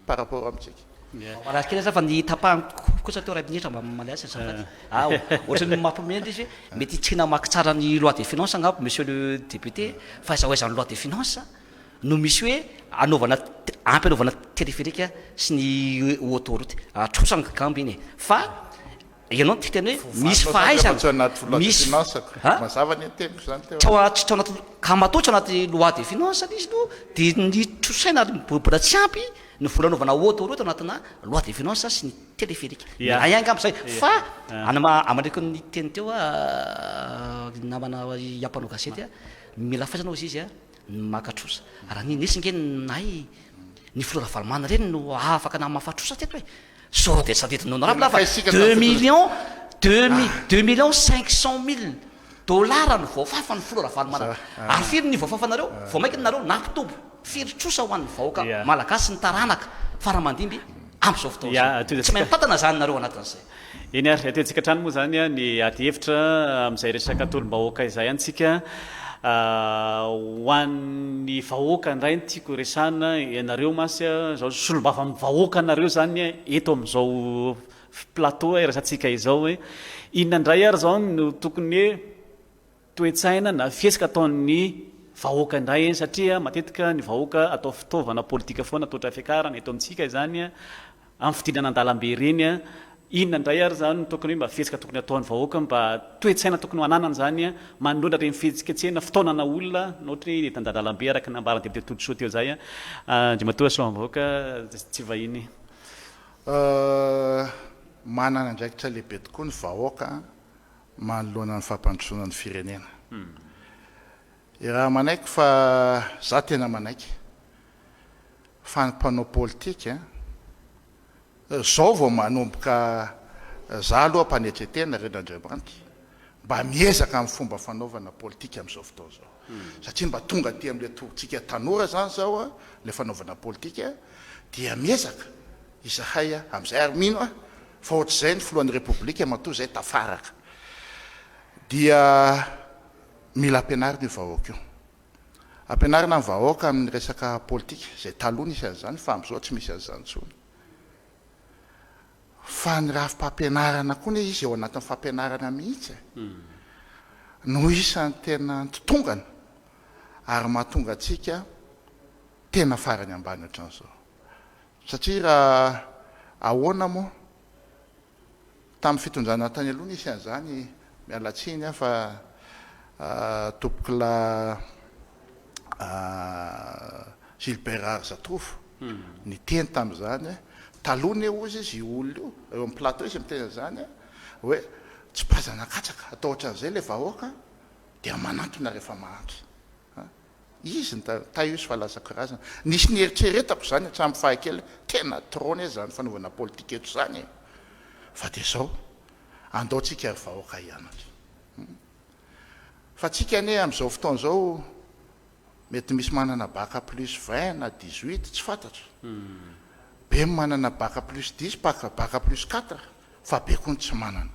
par rapport amintsika.
Malaza kely aza fa ny tapahany kosa teo ray minitra mba malaza azafady. Ah ohatran'ny mampiomehy ilay izy hoe mety tsy namaky tsara ny loi des finances angamba monsieur le député fa aiza ho aiza ny loi des finances? no misy hoe anaovana ampy anaovana téléphérique sy ny autoroute trosa angamba iny e fa ianao no tia teny hoe misy fahaizana misy
mazava ny teniko
zany teo tsy ao tsy ao anaty ka matoa tsy ao anaty loi de finance ilay izy no dia ny trosaina ary mbola tsy ampy ny vola anaovana autoroute anatina loi de finance sy ny téléphérique miray angamba zay fa amariko ny teny teo a namana mpanao gazety a mila fahaizana hozy izy a ny maka trosa. Raha ny nisy nge nay ny filoha Ravalomanana ireny no afaka namafa trosa teto e. Sao dia tsy tadidin'ny honorable fa deux millions deux mi deux millions 500 mille dollars no voafafa ny filoha Ravalomanana. Ary firy ny voafafanareo? Vao mainka nareo nampitombo firy trosa ho an'ny vahoaka malagasy ny taranaka fara aman-dimby amin'izao fotoana izao. Tsy mahay mitantana izany nareo anatin'izay.
Eny ary, atohintsika hatrany moa izany ny ady hevitra amin'izay resaka tolom-bahoaka izay any tsika. Ho an'ny vahoaka indray no tiako resahina, ianareo mantsy izao solombavan'ny vahoaka anareo izany eto amin'izao plateau iraisantsika izao hoe inona indray ary izao no tokony hoe toe-tsaina na fihetsika ataon'ny vahoaka indray eny satria matetika ny vahoaka atao fitaovana politika foana tohatra fiakarana eto amintsika izany amin'ny fidinana an-dalambe ireny. Inona indray ary izany no tokony hoe mba fihetsika tokony ataon'ny vahoaka mba toe-tsaina tokony ho ananany izany manoloana ireny fihetsiketsehana fitaonana olona na ohatra hoe eto an-dalambe araka ny nambaran'ny député Todisoa teo izay Andriamatoa Solombavambahoaka tsy vahiny.
Manana andraikitra lehibe tokoa ny vahoaka manoloana ny fampandrosoana ny firenena. Raha manaiky fa za tena manaiky fa ny mpanao politika zao vao manomboka za aloha mpanetretena ren'Andriamanitra mba miezaka amin'ny fomba fanaovana politika amin'izao fotoana izao satria mba tonga aty amin'ilay torintsika tanora zany zao ilay fanaovana politika dia miezaka izahay amin'izay ary mino aho Fa ohatr'izay ny filohan'ny Repoblika matoa izay tafaraka. Dia mila ampianarina io vahoaka io. Ampianarina ny vahoaka amin'ny resaka politika, izay taloha nisy an'izany fa amin'izao tsy misy an'izany intsony. Fa ny rafi-pampianarana koa anie izy ao anatin'ny fampianarana mihitsy e. No isan'ny tena nitotongana ary mahatonga antsika tena farany ambany ohatran'izao. Satria raha ahoana moa, tamin'ny fitondrana tany aloha nisy an'izany, miala tsiny aho fa tompokolahy Gilbert Raharizatovo niteny tamin'izany hoe, taloha anie hozy izy io olona io, eo amin'ny plateau izy miteny an'izany hoe tsipazana katsaka, atao ohatran'izay ilay vahoaka dia manantona rehefa mahantra. Izy ny taio izy fa lasa karazana. Nisy nieritreretako izany hatramin'ny fahakely, tena trop anie izany fanaovana politika eto izany e! Fa dia izao, andao tsika ry vahoaka hianatra. Fa tsika anie amin'izao fotoana izao mety misy manana bac plus 20 na 18, tsy fantatro. Be ny manana bac plus 10, bac plus 4, fa be koa ny tsy manana.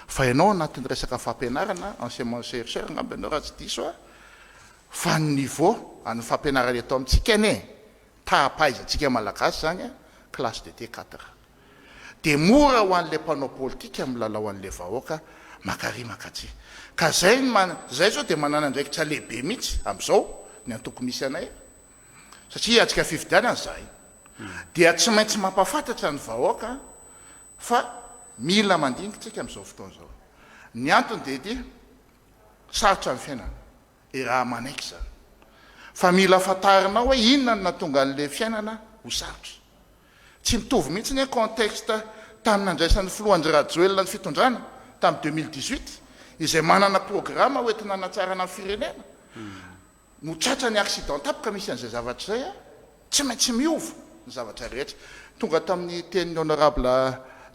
Fa ianao anatin'ny resaka fampianarana, enseignement chercheur angamba ianao raha tsy diso aho, fa ny niveau an'ny fampianarana eto amintsika anie, taha-pahaizantsika malagasy izany an, classe de T quatre. Dia mora ho an'ilay mpanao politika milalao an'ilay vahoaka maka ary maka atsy. Ka izay no man, izay izao dia manana andraikitra lehibe mihitsy amin'izao ny antoko misy anay, satria hiatrika fifidianana izahay. Dia tsy maintsy mampahafantatra ny vahoaka fa mila mandinika tsika amin'izao fotoana izao. Ny antony dia ity, sarotra ny fiainana, dia raha manaiky izany. Fa mila fantarinao hoe inona no nahatonga an'ilay fiainana ho sarotra. Tsy mitovy mihitsy ny contexte tamin'ny nandraisan'ny filoha Andry Rajoelina ny fitondrana tamin'ny 2018 izay manana programa ho entina hanatsarana ny firenena no tratra ny accident tampoka misy an'izay zavatra izay a! Tsy maintsy miova ny zavatra rehetra. Tonga tamin'ny tenin'ny honorable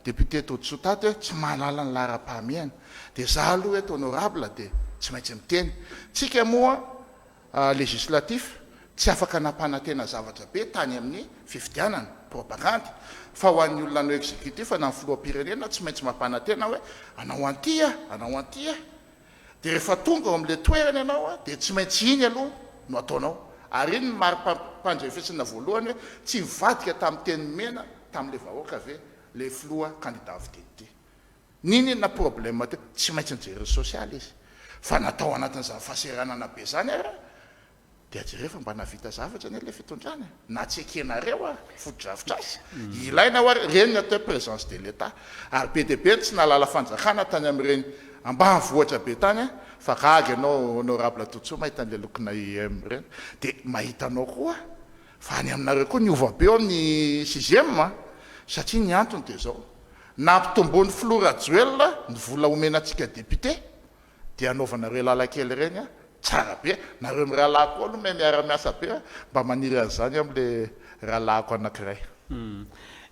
député Todisoa tato hoe tsy mahalala ny laharam-pahamehana. Dia za aloha eto honorable dia tsy maintsy miteny. Tsika moa législatif tsy afaka nampanantena zavatra be tany amin'ny fifidianana, propagandy, fa ho an'ny olona hanao exécutif na ny filoham-pirenena tsy maintsy mampanantena hoe hanao an'ity aho, hanao an'ity aho. Dia rehefa tonga ao amin'ilay toerana ianao dia tsy maintsy iny aloha no ataonao. Ary iny no mari-pandrefesana voalohany hoe tsy nivadika tamin'ny teny nomena tamin'ilay vahoaka ve ilay filoha candidat fidiny ity. N'inon'inona problème teo, tsy maintsy nijery ny sosialy izy. Fa na tao anatin'izany fahaseranana be izany ary dia jereo fa mba nahavita zavatra anie ilay fitondrana e! Na tsy ekenareo ary, fotodrafitrasa. Ilaina ho'a ireny ny atao hoe présence de l'Etat. Ary be dia be ny tsy nahalala fanjakana tany amin'ireny ambanivohitra be tany an! Fa gaga ianao honorable Totsoa mahita an'ilay lokona IEM ireny. Dia mahita anao koa fa any aminareo koa niova be ao amin'ny sixième an! Satria ny antony dia izao, nampitomboin'ny filoha Rajoelina ny vola omena antsika député, dia anaovanareo lalan-kely ireny an, tsara be, nareo mirahalahy koa aloha mahay miara-miasa be an, mba maniry an'izany aho amin'ilay rahalahiko anankiray.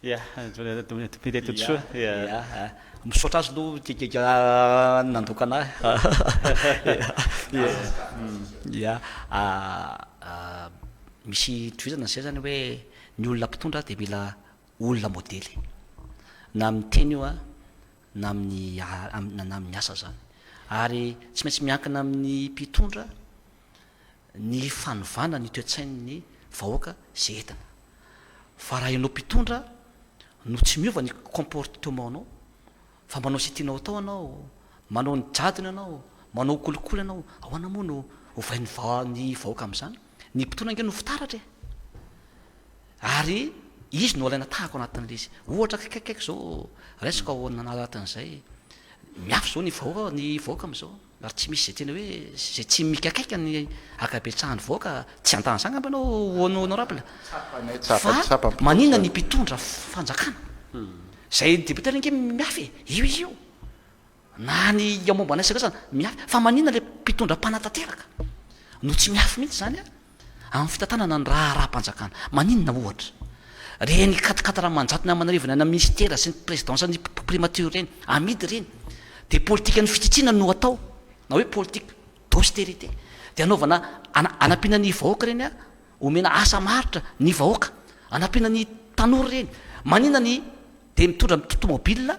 Ya, Député Todisoa, ya.
Ya, misaotra azy aloha Gigega nandoka anahy. Ya, misy tohizana izay zany hoe ny olona mpitondra dia mila olona modely, na amin'ny teny io an, na amin'ny na amin'ny asa izany. Ary tsy maintsy miankina amin'ny mpitondra ny fanovana ny toe-tsain'ny vahoaka izay entina. Fa raha ianao mpitondra no tsy miova ny comportement-nao fa manao izay tianao atao ianao, manao ny jadona ianao, manao kolikoly ianao, ahoana moa no ovain'ny ny vahoaka amin'izany? Ny mpitondra ange no fitaratra e! Ary izy no alaina tahaka ao anatin'ilay izy. Ohatra akaikikaiky izao, raisiko ao anatin'izay, miafy izao ny vahoaka, ny vahoaka amin'izao, ary tsy misy izay tena hoe, izay tsy mikakaika ny ankabetsahan'ny vahoaka, tsy an-tany izany angamba ianao honorable. Fa maninona ny mpitondra fanjakana, izay député ange miafy e, io izy io. Na ny ao momba anay sy miafy. Fa maninona le mpitondra mpanatanteraka no tsy miafy mihitsy zany amin'ny fitantanana ny raharaham-panjakana? Maninona ohatra reny quatre-quatre aman-jatony aman'arivony any amin'ny ministera sy ny présidence ny primature ireny, amidy ireny, dia politikan'ny fitsitsiana no atao, na hoe politique d'austérité, dia anaovana anampiana ny vahoaka ireny, omena asa maharitra ny vahoaka, anampiana ny tanora ireny. Maninona ny dia mitondra tomobile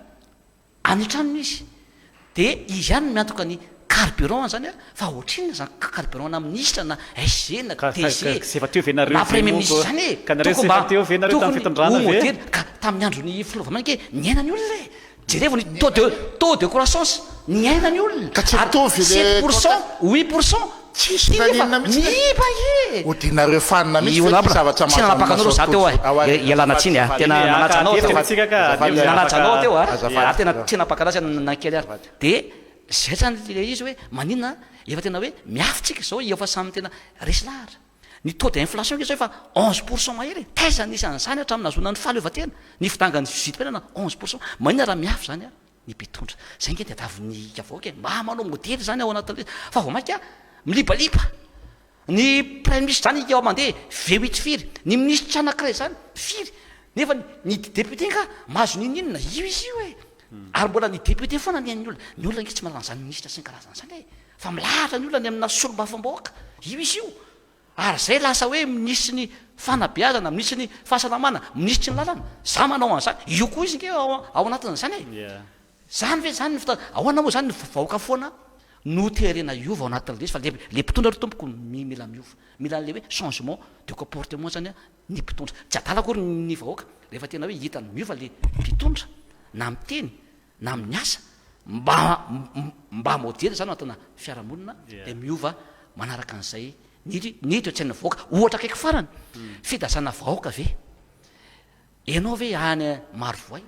Any an-tranony izy dia izy ihany no miantoka ny carburant zany a, fa ohatrinona zany carburant na minisitra na SG na DG na premier ministre zany e, tokony mba tokony ho modely, ka tamin'ny andron'ny filoha Vao ange niaina ny olona e, jerevo ny taux de taux de croissance niaina ny olona,
Ka tsy
ary
mitovy le
sept pour cent, huit pour cent,
Tsisy
iny efa
naninona mihitsy le
miiba e!
Odinareo fanina
I
mihitsy ve ity
honorable,
zavatra
tsy
mahazo
nanapaka anao
an'i
aloha za teo
Masao
e, ialana
Azafady
tsiny a,
azafady
tena nanaja anao teo,
azafady azafady
nanaja anao teo a,
azafady
ary tena tsy nanapaka anazy aho na kely ary. Dia zay zany le izy hoe maninona efa tena hoe miafy tsika izao efa samy tena resy lahatra. Ny taux d'inflation ange zao efa 11 pour cent mahery e, taiza nisy an'izany hatramin'ny nahazoana ny fahaleovantena, ny fidangan'ny vidim-piainana 11 pour cent, maninona raha miafy zany a? ny mpitondra. Zay nge tadiavin'ny vahoaka e, mba manao modely zany ao anatin'ilay izy, fa vao mainka milibaliba. Ny praiminisitra zany eo mandeha V8 firy, ny minisitra anankiray zany firy, nefa ny député nga mahazo n'inon'inona, io izy io e. Ary mbola ny député foana ny an'ny olona, ny olona nge tsy manana an'izany minisitra sy ny karazany zany e, fa milahatra ny olona any amina solombavambahoaka, io izy io. Ary zay lasa hoe minisitry ny fanabeazana, minisitry ny fahasalamana, minisitry ny lalana, za manao an'izany, io koa izy nge ao anatin'izany e! Zany ve zany ny fita-, ahoana moa zany ny vahoaka foana no terena hiova ao anatin'ilay izy fa le le mpitondra aloha tompoko mila miova, mila an'ilay hoe changement de comportement zany ny mpitondra, tsy adala akory ny vahoaka rehefa tena hoe hitany miova le mpitondra na miteny na amin'ny asa mba mba modely zany ao anatina fiarahamonina dia miova manaraka an'izay ny ny toe-tsain'ny vahoaka. Ohatra akaiky farany, fidazana vahoaka ve? Ianao ve any Marovoay,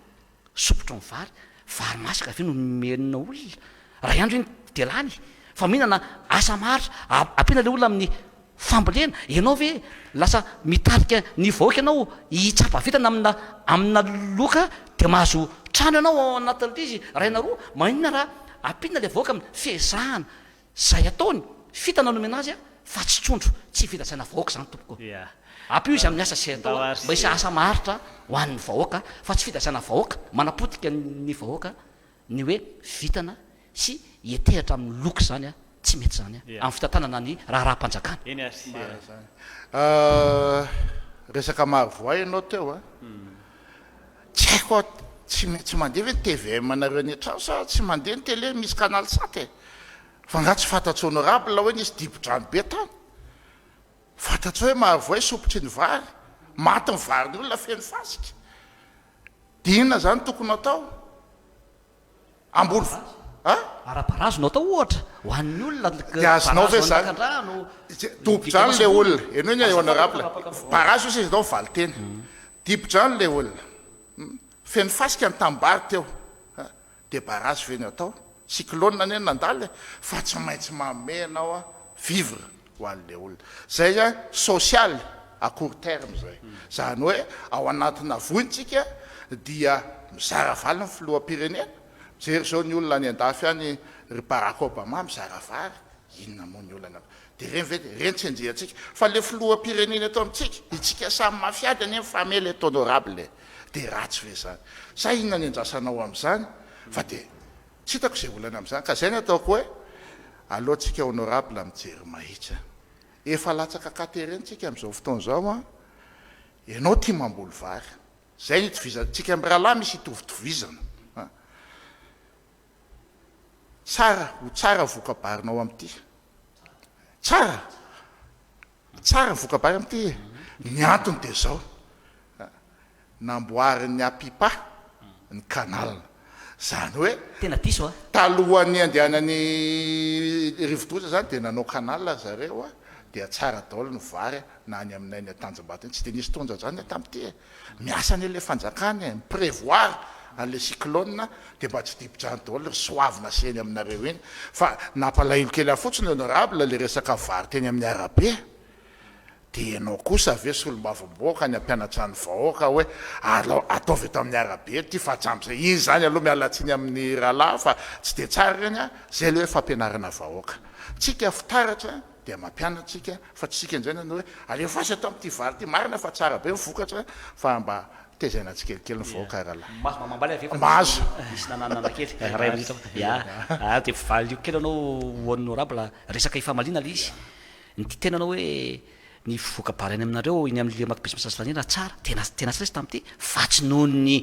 sopotry ny vary, vary masaka ve no omenao olona? Ray andro iny dia lany. Fa mihinana asa maharitra, ampiana ilay olona amin'ny. Fambolena, ianao ve lasa mitarika ny vahoaka ianao hitsapa vintana amina amina loka dia mahazo trano ianao ao anatin'ilay izy iray na roa, maninona raha ampiana ilay vahoaka amin'ny fiezahana izay ataony, fintana nomena azy fa tsy trondro, tsy vita saina vahoaka izany tompoko. Ampio izy amin'ny asa izay atao mba hisy asa maharitra ho an'ny vahoaka fa tsy fitaizana vahoaka, manapotika ny vahoaka ny hoe vintana sy hietehatra amin'ny loka izany a, tsy mety izany a, amin'ny fitantanana ny raharaham-panjakana.
Eny ary.
Marina izany. Resaka Marovoay ianao teo a. Tsy haiko a, tsy tsy mandeha ve ny tvm nareo any an-trano sa tsy mandeha ny télé misy canal sat e? Fa nga tsy fantatr'i honorable hoe nisy dibo-drano be tany? Fantatrao hoe Marovoay sompitry ny vary, maty ny varin'ny olona feno fasika. Dia inona izany tokony hatao? Hamboly a?
Ara-barazo no atao ohatra, ho an'ny olona,
Dia azonao ve
barazo
izany?
lakandrano,
Dibo-drano ilay olona, henoy ny honorable, barazo hoy izy ianao valin-teny. Dibo-drano ilay olona, feno fasika ny tanimbary teo, dia barazo ve no atao? Cyclone anie no nandalo e, fa tsy maintsy manome ianao vivre ho an'ilay olona. Zay an, social à court terme zay. Zany hoe ao anatina voina tsika dia mizara vary ny filoham-pirenena, mijery zao ny olona any an-dafy any ry Barack Obama mizara vary, inona moa ny olana? Dia ireny ve, ireny tsy enjehantsika. Fa ilay filoham-pirenena eto amintsika, itsika samy mafiady anie mifamely eto honorable e. Dia ratsy ve izany? Sa inona ny andrasanao amin'izany? Fa dia tsy hitako izay olana amin'izany. Ka izay no ataoko hoe aleo tsika honorable mijery mahitsy a. Efa latsaka katerena tsika amin'izao fotoana izao an. Ianao tia mamboly vary. Izay no itovizantsika mirahalahy misy itovitovizana an. Tsara, ho tsara voka-barinao amin'ity. Tsara! Tsara ny voka-bary amin'ity e! Ny antony dia izao, namboarin'ny APIPA ny canal. Izany hoe,
Tena diso a!
talohan'ny handehanan'ny rivodoza izany dia nanao canal ry zareo dia tsara daholo ny vary na any aminay any Tanjombato iny. Tsy dia nisy tondra-drano tamin'ity e! Miasa anie ilay fanjakana e, mi-prevoir an'ilay cyclone dia mba tsy dibo-drano daholo ry soavina sy eny aminareo iny. Fa nampalahelo kely ahy fotsiny honorable ilay resaka vary teny amin'ny arabe. Dia ianao kosa ve solombavambahoaka ny hampianatra ny vahoaka hoe alao ataovy eto amin'ny arabe ity fa tsy amin'izay. Iny izany aloha miala tsiny amin'ny rahalahy fa tsy dia tsara ireny an, izay ilay hoe fampianarana vahoaka. Tsika fitaratra. dia mampianatra isika fa tsy isika indray no hoe alefaso eto amin'ity vary ity, marina fa tsara be ny vokatra fa mba tezaina tsikelikely ny vahoaka rahalahy.
Mahazo mamambala ve fa
Mahazo.
nisy nananana kely ray aman-dreny tao. Ya, ah dia valio kely anao honorable, resaka ifamaliana ilay izy. Ny tia tena anao hoe ny voka-bary any aminareo eny amin'ny lemaka be sy masasalanina tsara, tena tena tsara izy tamin'ity fa tsy noho ny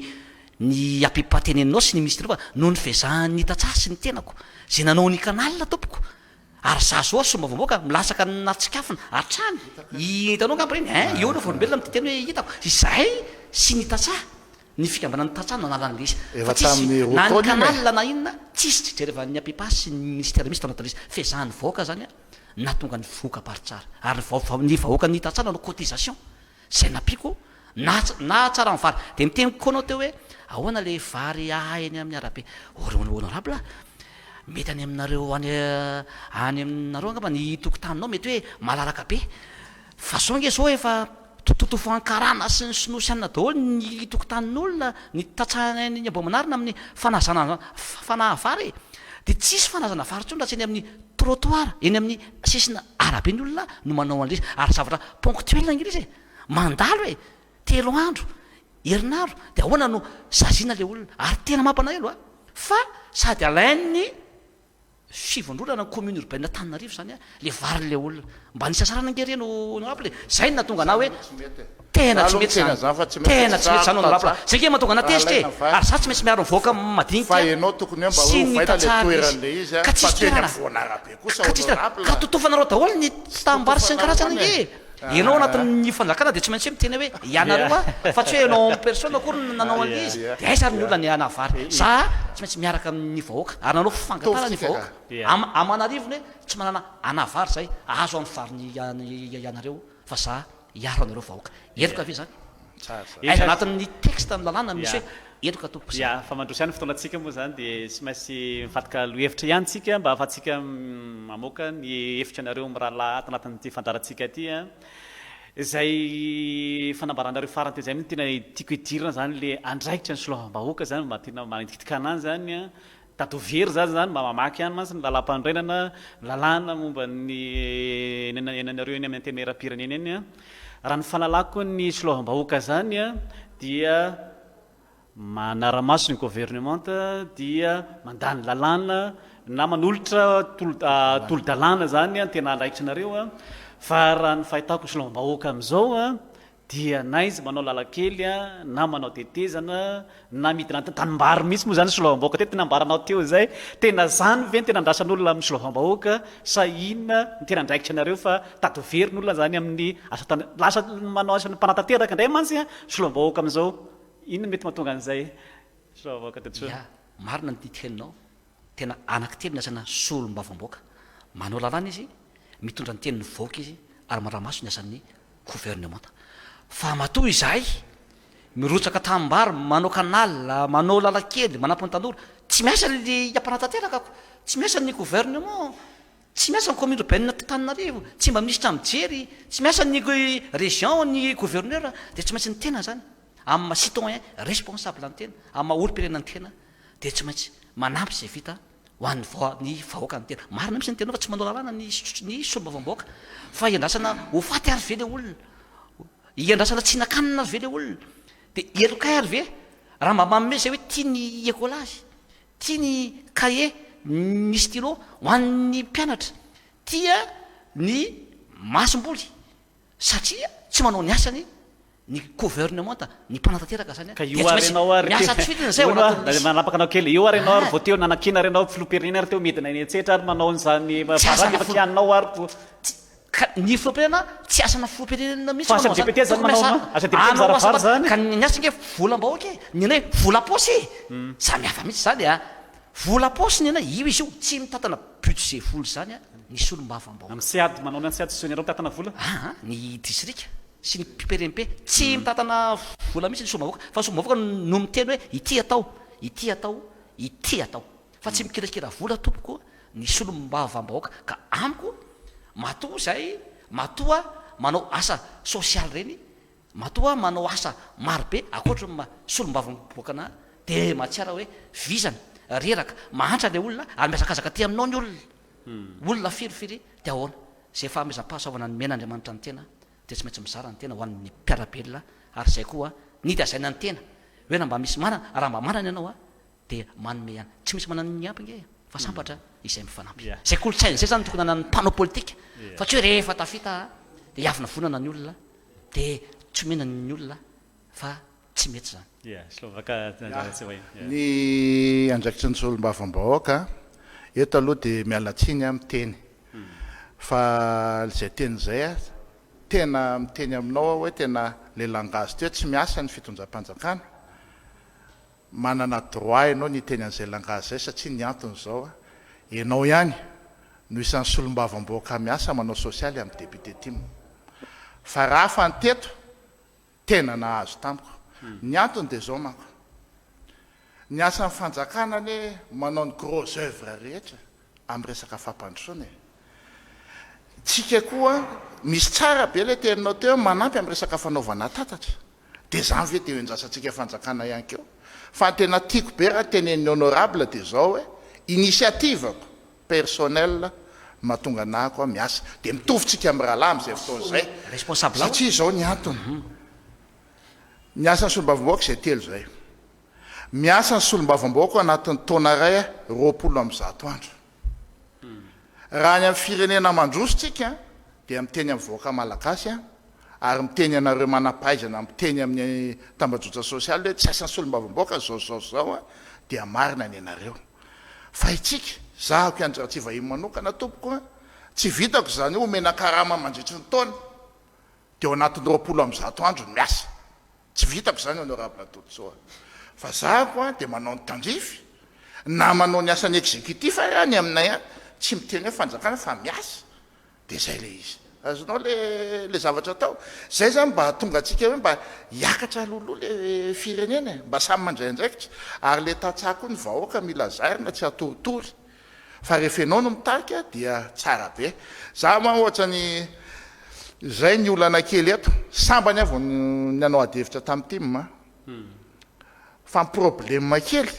ny apipa teneninao sy ny ministre fa noho ny fihezahan'ny tantsaha sy ny tenako izay nanao ny canal tompoko. Ary za zao solombavambahoaka milatsaka anaty tsikafona hatrany, hitanao angamba ireny hein, eo ireo vavolombelona mety hiteny hoe hitako, izahay sy ny tantsaha, ny fikambanan'ny tantsaha no nanala an'ilay izy,
Efa
fa tsisy
tamin'ny roa
na ny
taona iny e.
canal na inona, tsisy tsy jerevan'ny Apipa sy ny ministère mihitsy tao anatin'ilay izy, fiezahan'ny vahoaka zany an, nahatonga ny voka-bary tsara, ary ny vao- ny vahoakan'ny tantsaha nanao cotisation, Zay nampiako na na tsara ny vary. Dia miteny koa anao teo hoe ahoana le vary ahay eny amin'ny arabe. Honorable a, mety any aminareo any any aminareo angamba ny tokotaninao mety hoe malalaka be. Fa zao ange zao efa tototofoan'ny karana sy ny sinoa sy anona daholo ny tokotanin'olona, ny tantsaha any Ambohimanarina amin'ny fanazana fanaha vary e. Dia tsisy fanazana vary intsony raha tsy eny amin'ny trottoir, eny amin'ny sisina arabe ny olona no manao an'ilay izy, ary zavatra ponctuel ange ilay izy e, mandalo e, telo andro, herinandro, dia ahoana no saziana ilay olona, ary tena mampalahelo a, fa sady alain'ny fivondronana ny commune urbaine Antananarivo izany a, ilay varin'ilay olona, mba nisasarana ange ireny honorable e, izay no nahatonga anah hoe Tena tsy mety zany, tena tsy mety zany honorable, zay nge mahatonga anah tezitra e, ary za tsy maintsy miaro ny vahoaka madinika sy ny tantsaha izy, ka tsisy toerana, ka tsisy toerana, ka totofanareo daholo ny tanimbary sy ny karazany ange e, ianao anatin'ny fanjakana dia tsy maintsy hoe miteny hoe ianareo a, fa tsy hoe ianao en personne akory no nanao an'ilay izy, dia aiza ary ny olona ny hanavary, za tsy maintsy miaraka amin'ny vahoaka, ary nanao fangatahana ny vahoaka aman'arivony hoe tsy manana hanavary zay, ahazo amin'ny vary ianareo fa za hiaro anareo vahoaka. Heloka ve izany?
Tsara zany.
Aiza anatin'ny texte ny lalàna misy hoe. Heloka tompoko izany.
Ya, fa mandroso ihany ny fotoanantsika moa izany dia tsy maintsy mivadika lohevitra ihany tsika mba ahafahantsika mamoaka ny hevitra anareo mirahalahy ato anatin'ity fandaharantsika ity an. Izay fanambaranareo farany teo izay mihitsy no tena tiako hidirana izany le andraikitra ny solombavambahoaka izany mba tena manitikitika anah izany an. Tady ho very za zany mba mamaky ihany mantsy ny lalàmpanorenana, ny lalàna momba ny iainanareo eny amin'ny antenimierampirenena eny an. Raha ny fahalalako ny solombavambahoaka zany an dia manara-maso ny governemanta dia mandany lalàna na manolotra tolo-dalàna zany an, tena andraikitra anareo an. Fa raha ny fahitako ny solombavambahoaka amin'izao an Dia na izy manao lalan-kely na manao tetezana na midina an-tanimbary mihitsy moa izany solombavambahoaka teo, tena ambaranao teo izay, tena izany ve no tena andrasan'olona amin'ny solombavambahoaka sa inona no tena andraikitra anareo fa tady ho very ny olona izany amin'ny asa tany, lasa manao asan'ny mpanatanteraka indray mantsy solombavambahoaka amin'izao, inona no mety mahatonga an'izay solombavambahoaka Todisoa?
Ya, marina ny teninao, tena anankitelo ny asana solombavambahoaka, manao lalàna izy, mitondra ny tenin'ny vahoaka izy ary manara-maso ny asan'ny governemanta. Fa matoa izahay mirotsaka tanimbary, manao canal, manao lalan-kely, manampy ny tanora, tsy miasa ny mpanatanteraka ko, tsy miasa ny gouvernement, tsy miasa ny commune urbaine Antananarivo, tsy mba minisitra mijery, tsy miasa ny région, ny gouverneur, dia tsy maintsy ny tena zany, amin'ny maha citoyen responsable ny tena, amin'ny maha olom-pirenena ny tena, dia tsy maintsy manampy izay vita ho an'ny ny vahoaka ny tena. Marina mihitsy ny teninao fa tsy manao lalàna ny ny solombavambahoaka fa iandrasana ho faty ary ve le olona? Iandrasana tsy hihinan-kanina ary ve le olona? Dia heloka ary ve raha mba manome izay hoe tia ny écolage, tia ny cahier, ny stylo ho an'ny mpianatra, tia ny masomboly satria tsy manao ny asany ny gouvernementa, ny mpanatanteraka zany
Ka
dia
io
tsy
ary
maintsy
ianao ary
miasa tsy fidiny zay ao
hono
anatin'ny
a,
lisy.
manapaka anao kely, io ary ianao ary
Ah!
vao teo nanakiana ary ianao filoham-pirenena ary teo midina eny an-tsetra ary manao an'izany
Tsy
vara
asana
efa
filoha,
kianinao ary po.
tsy, ka ny filoham-pirenena tsy asana filoham-pirenena mihitsy
Fa
manao
asan'ny
an'izany,
député zany
tokony
manao
miasa
an, asan'ny député
hanao
mizara
asa
vary zany.
ka ny asa ange volam-bahoaka e, ny anay volam-paosy e, samy hafa mihitsy zany a, volam-paosy ny anay, io izy io tsy mitantana budget vola izany a, ny solombavambahoaka.
Amin'ny sead, manao ny an'ny sead sy ny anareo mitantana vola?
Aa, ny distrika. sy ny PRMP, tsy mitantana vola mihitsy ny solombavambahoaka, fa ny solombavambahoaka no miteny hoe ity atao, ity atao, ity atao, fa tsy mikirakira vola tompoko ny solombavambahoaka, ka amiko matoa izay, matoa manao asa sosialy ireny, matoa manao asa maro be ankoatry ny maha solombavambahoaka anah dia mahatsiaro hoe vizana, reraka, mahantra ilay olona ary mihazakazaka aty aminao ny olona, olona firy firy dia ahoana? Izay fahamezam-pahasoavana nomen'Andriamanitra ny tena dia tsy maintsy mizara ny tena ho an'ny mpiara-belona ary izay koa ny lazaina ny tena hoe raha mba misy manana, raha mba manana ianao dia manome ihany. Tsy misy manana ny ampy ange fa sambatra izay mifanampy. Izay kolontsaina izay izany no tokony hanan'ny mpanao politika fa tsy hoe rehefa tafita dia hiavonavonana ny olona dia tsy omena ny olona fa tsy mety izany.
Ny andraikitry ny solombavambahoaka, eto aloha dia miala tsiny aho miteny fa izay teny izay aho tena miteny aminao aho hoe tena le langage teo tsy miasa ny fitondram-panjakana, manana droit ianao ny hiteny an'izay langage izay satria ny antony izao ianao ihany no isan'ny solombavambahoaka miasa manao sosialy amin'ny député tim fa raha fa ny teto Tena nahazo tamiko. Ny antony dia izao manko. Ny asan'ny fanjakana anie manao ny gros oeuvre rehetra amin'ny resaka fampandrosoana e. Tsika koa misy tsara be ilay teninao teo hoe manampy amin'ny resaka fanaovana tatatra. Dia izany ve dia ho endrasantsika fanjakana ihany koa? Fa ny tena tiako be raha tenenin'ny honorable dia izao hoe initiative-ko personnel no mahatonga anah koa miasa dia mitovy tsika mirahalahy amin'izay fotoana izay
Responsable ao.
satria izao ny antony ny asan'ny solombavambahoaka izay telo izay miasa ny solombavambahoaka ao anatin'ny taona iray 120 andro raha any amin'ny firenena mandroso tsika dia miteny amin'ny vahoaka malagasy ary miteny anareo manam-pahaizana miteny amin'ny tambajotra sosialy hoe tsy asan'ny solombavambahoaka izao izao izao dia marina ny anareo Fa itsika, zahako i Andry Ratsivahiny manokana tompoko a, tsy vitako izany hoe omena karama mandritry ny taona, dia ao anatin'ny 120 andro ny miasa. Tsy vitako izany Honorable Todisoa. Fa zahako a, dia manao ny tandrify, na manao ny asan'ny executif ary any aminay any, tsy miteny hoe fanjakana fa miasa. Dia izay ilay izy. Azonao le le zavatra atao. Zay zany mba hahatonga antsika hoe mba hiakatra alohaloha le firenena e, mba samy mandray andraikitra. Ary le tantsaha koa ny vahoaka mila zairina tsy hatoritory. Fa rehefa ianao no mitarika dia tsara be. Za ma ohatra ny zay ny olana kely eto. Sambany aho vao nanao adihevitra tamin'ny tim a. Fa ny problème kely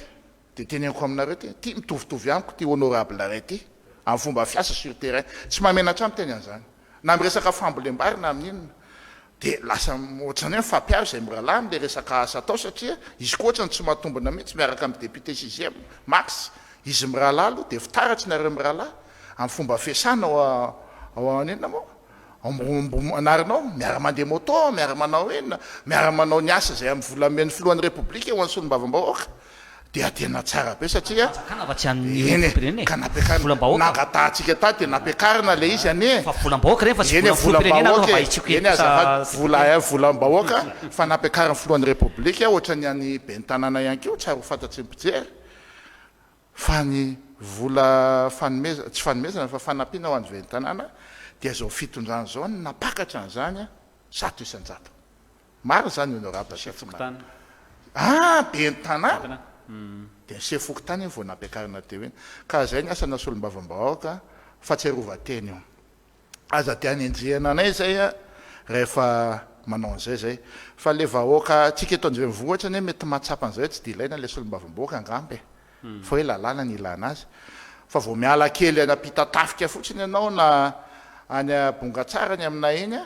dia teneniko aminareo ty, ty mitovitovy amiko ty honorable iray ty amin'ny fomba fiasa sur terrain. Tsy mahamenatra ahy miteny an'izany. Na amin'ny resaka fambolem-bary na amin'ny inona. Dia lasa ohatran'ny hoe mifampiaro izay mirahalahy amin'ilay resaka asa atao satria izy koa ohatran'ny tsy mahatombina mihitsy miaraka amin'ny député sixième, Max. Izy mirahalahy aloha dia fitaratry nareo mirahalahy amin'ny fomba fiasana ao ao inona moa? Ao Ambohimanarina ao, miara-mandeha moto, miara-manao inona, miara-manao ny asa izay amin'ny vola omen'ny filohan'ny Repoblika ho an'ny solombavambahoaka. Dia tena tsara be satria
Fanjakana fa tsy an'ny
eny e,
olom-pirenena e.
ka nampiakarina,
Volam-bahoaka.
nangatahantsika tato dia nampiakarina ilay izy anie e.
Fa volam-bahoaka ireny fa tsy
Eny e,
volan'ny filoham-pirenena aloha
volam-bahoaka
mba
e,
hitsiko
eny
hevitra
azafady, vola
député.
eh, volam-bahoaka fa nampiakarin'ny filohan'ny Repoblika ohatran'ny an'ny ben'ny tanàna ihany koa, tsara ho fantatry ny mpijery fa ny vola fanomezana, tsy fanomezana fa fanampiana ho an'ny ben'ny tanàna dia izao fitondrana izao no nampakatra an'izany 100%. Marina izany honorable sa tsy marina? Ah ben'ny tanàna! Dia ny sefo fokontany iny vao nampiakarina teo iny. Ka izay ny asana solombavambahoaka fa tsy arovan-tena io. Aza dia anenjehana anay izay rehefa manao an'izay izay. Fa ilay vahoaka antsika eto an-drenivohitra anie mety mahatsapa an'izay hoe tsy dia ilaina ilay solombavambahoaka angamba e. Fa hoe lalàna ny ilana azy. Fa vao miala kely any Ampitatafika fotsiny ianao na any Bongatsara any aminay iny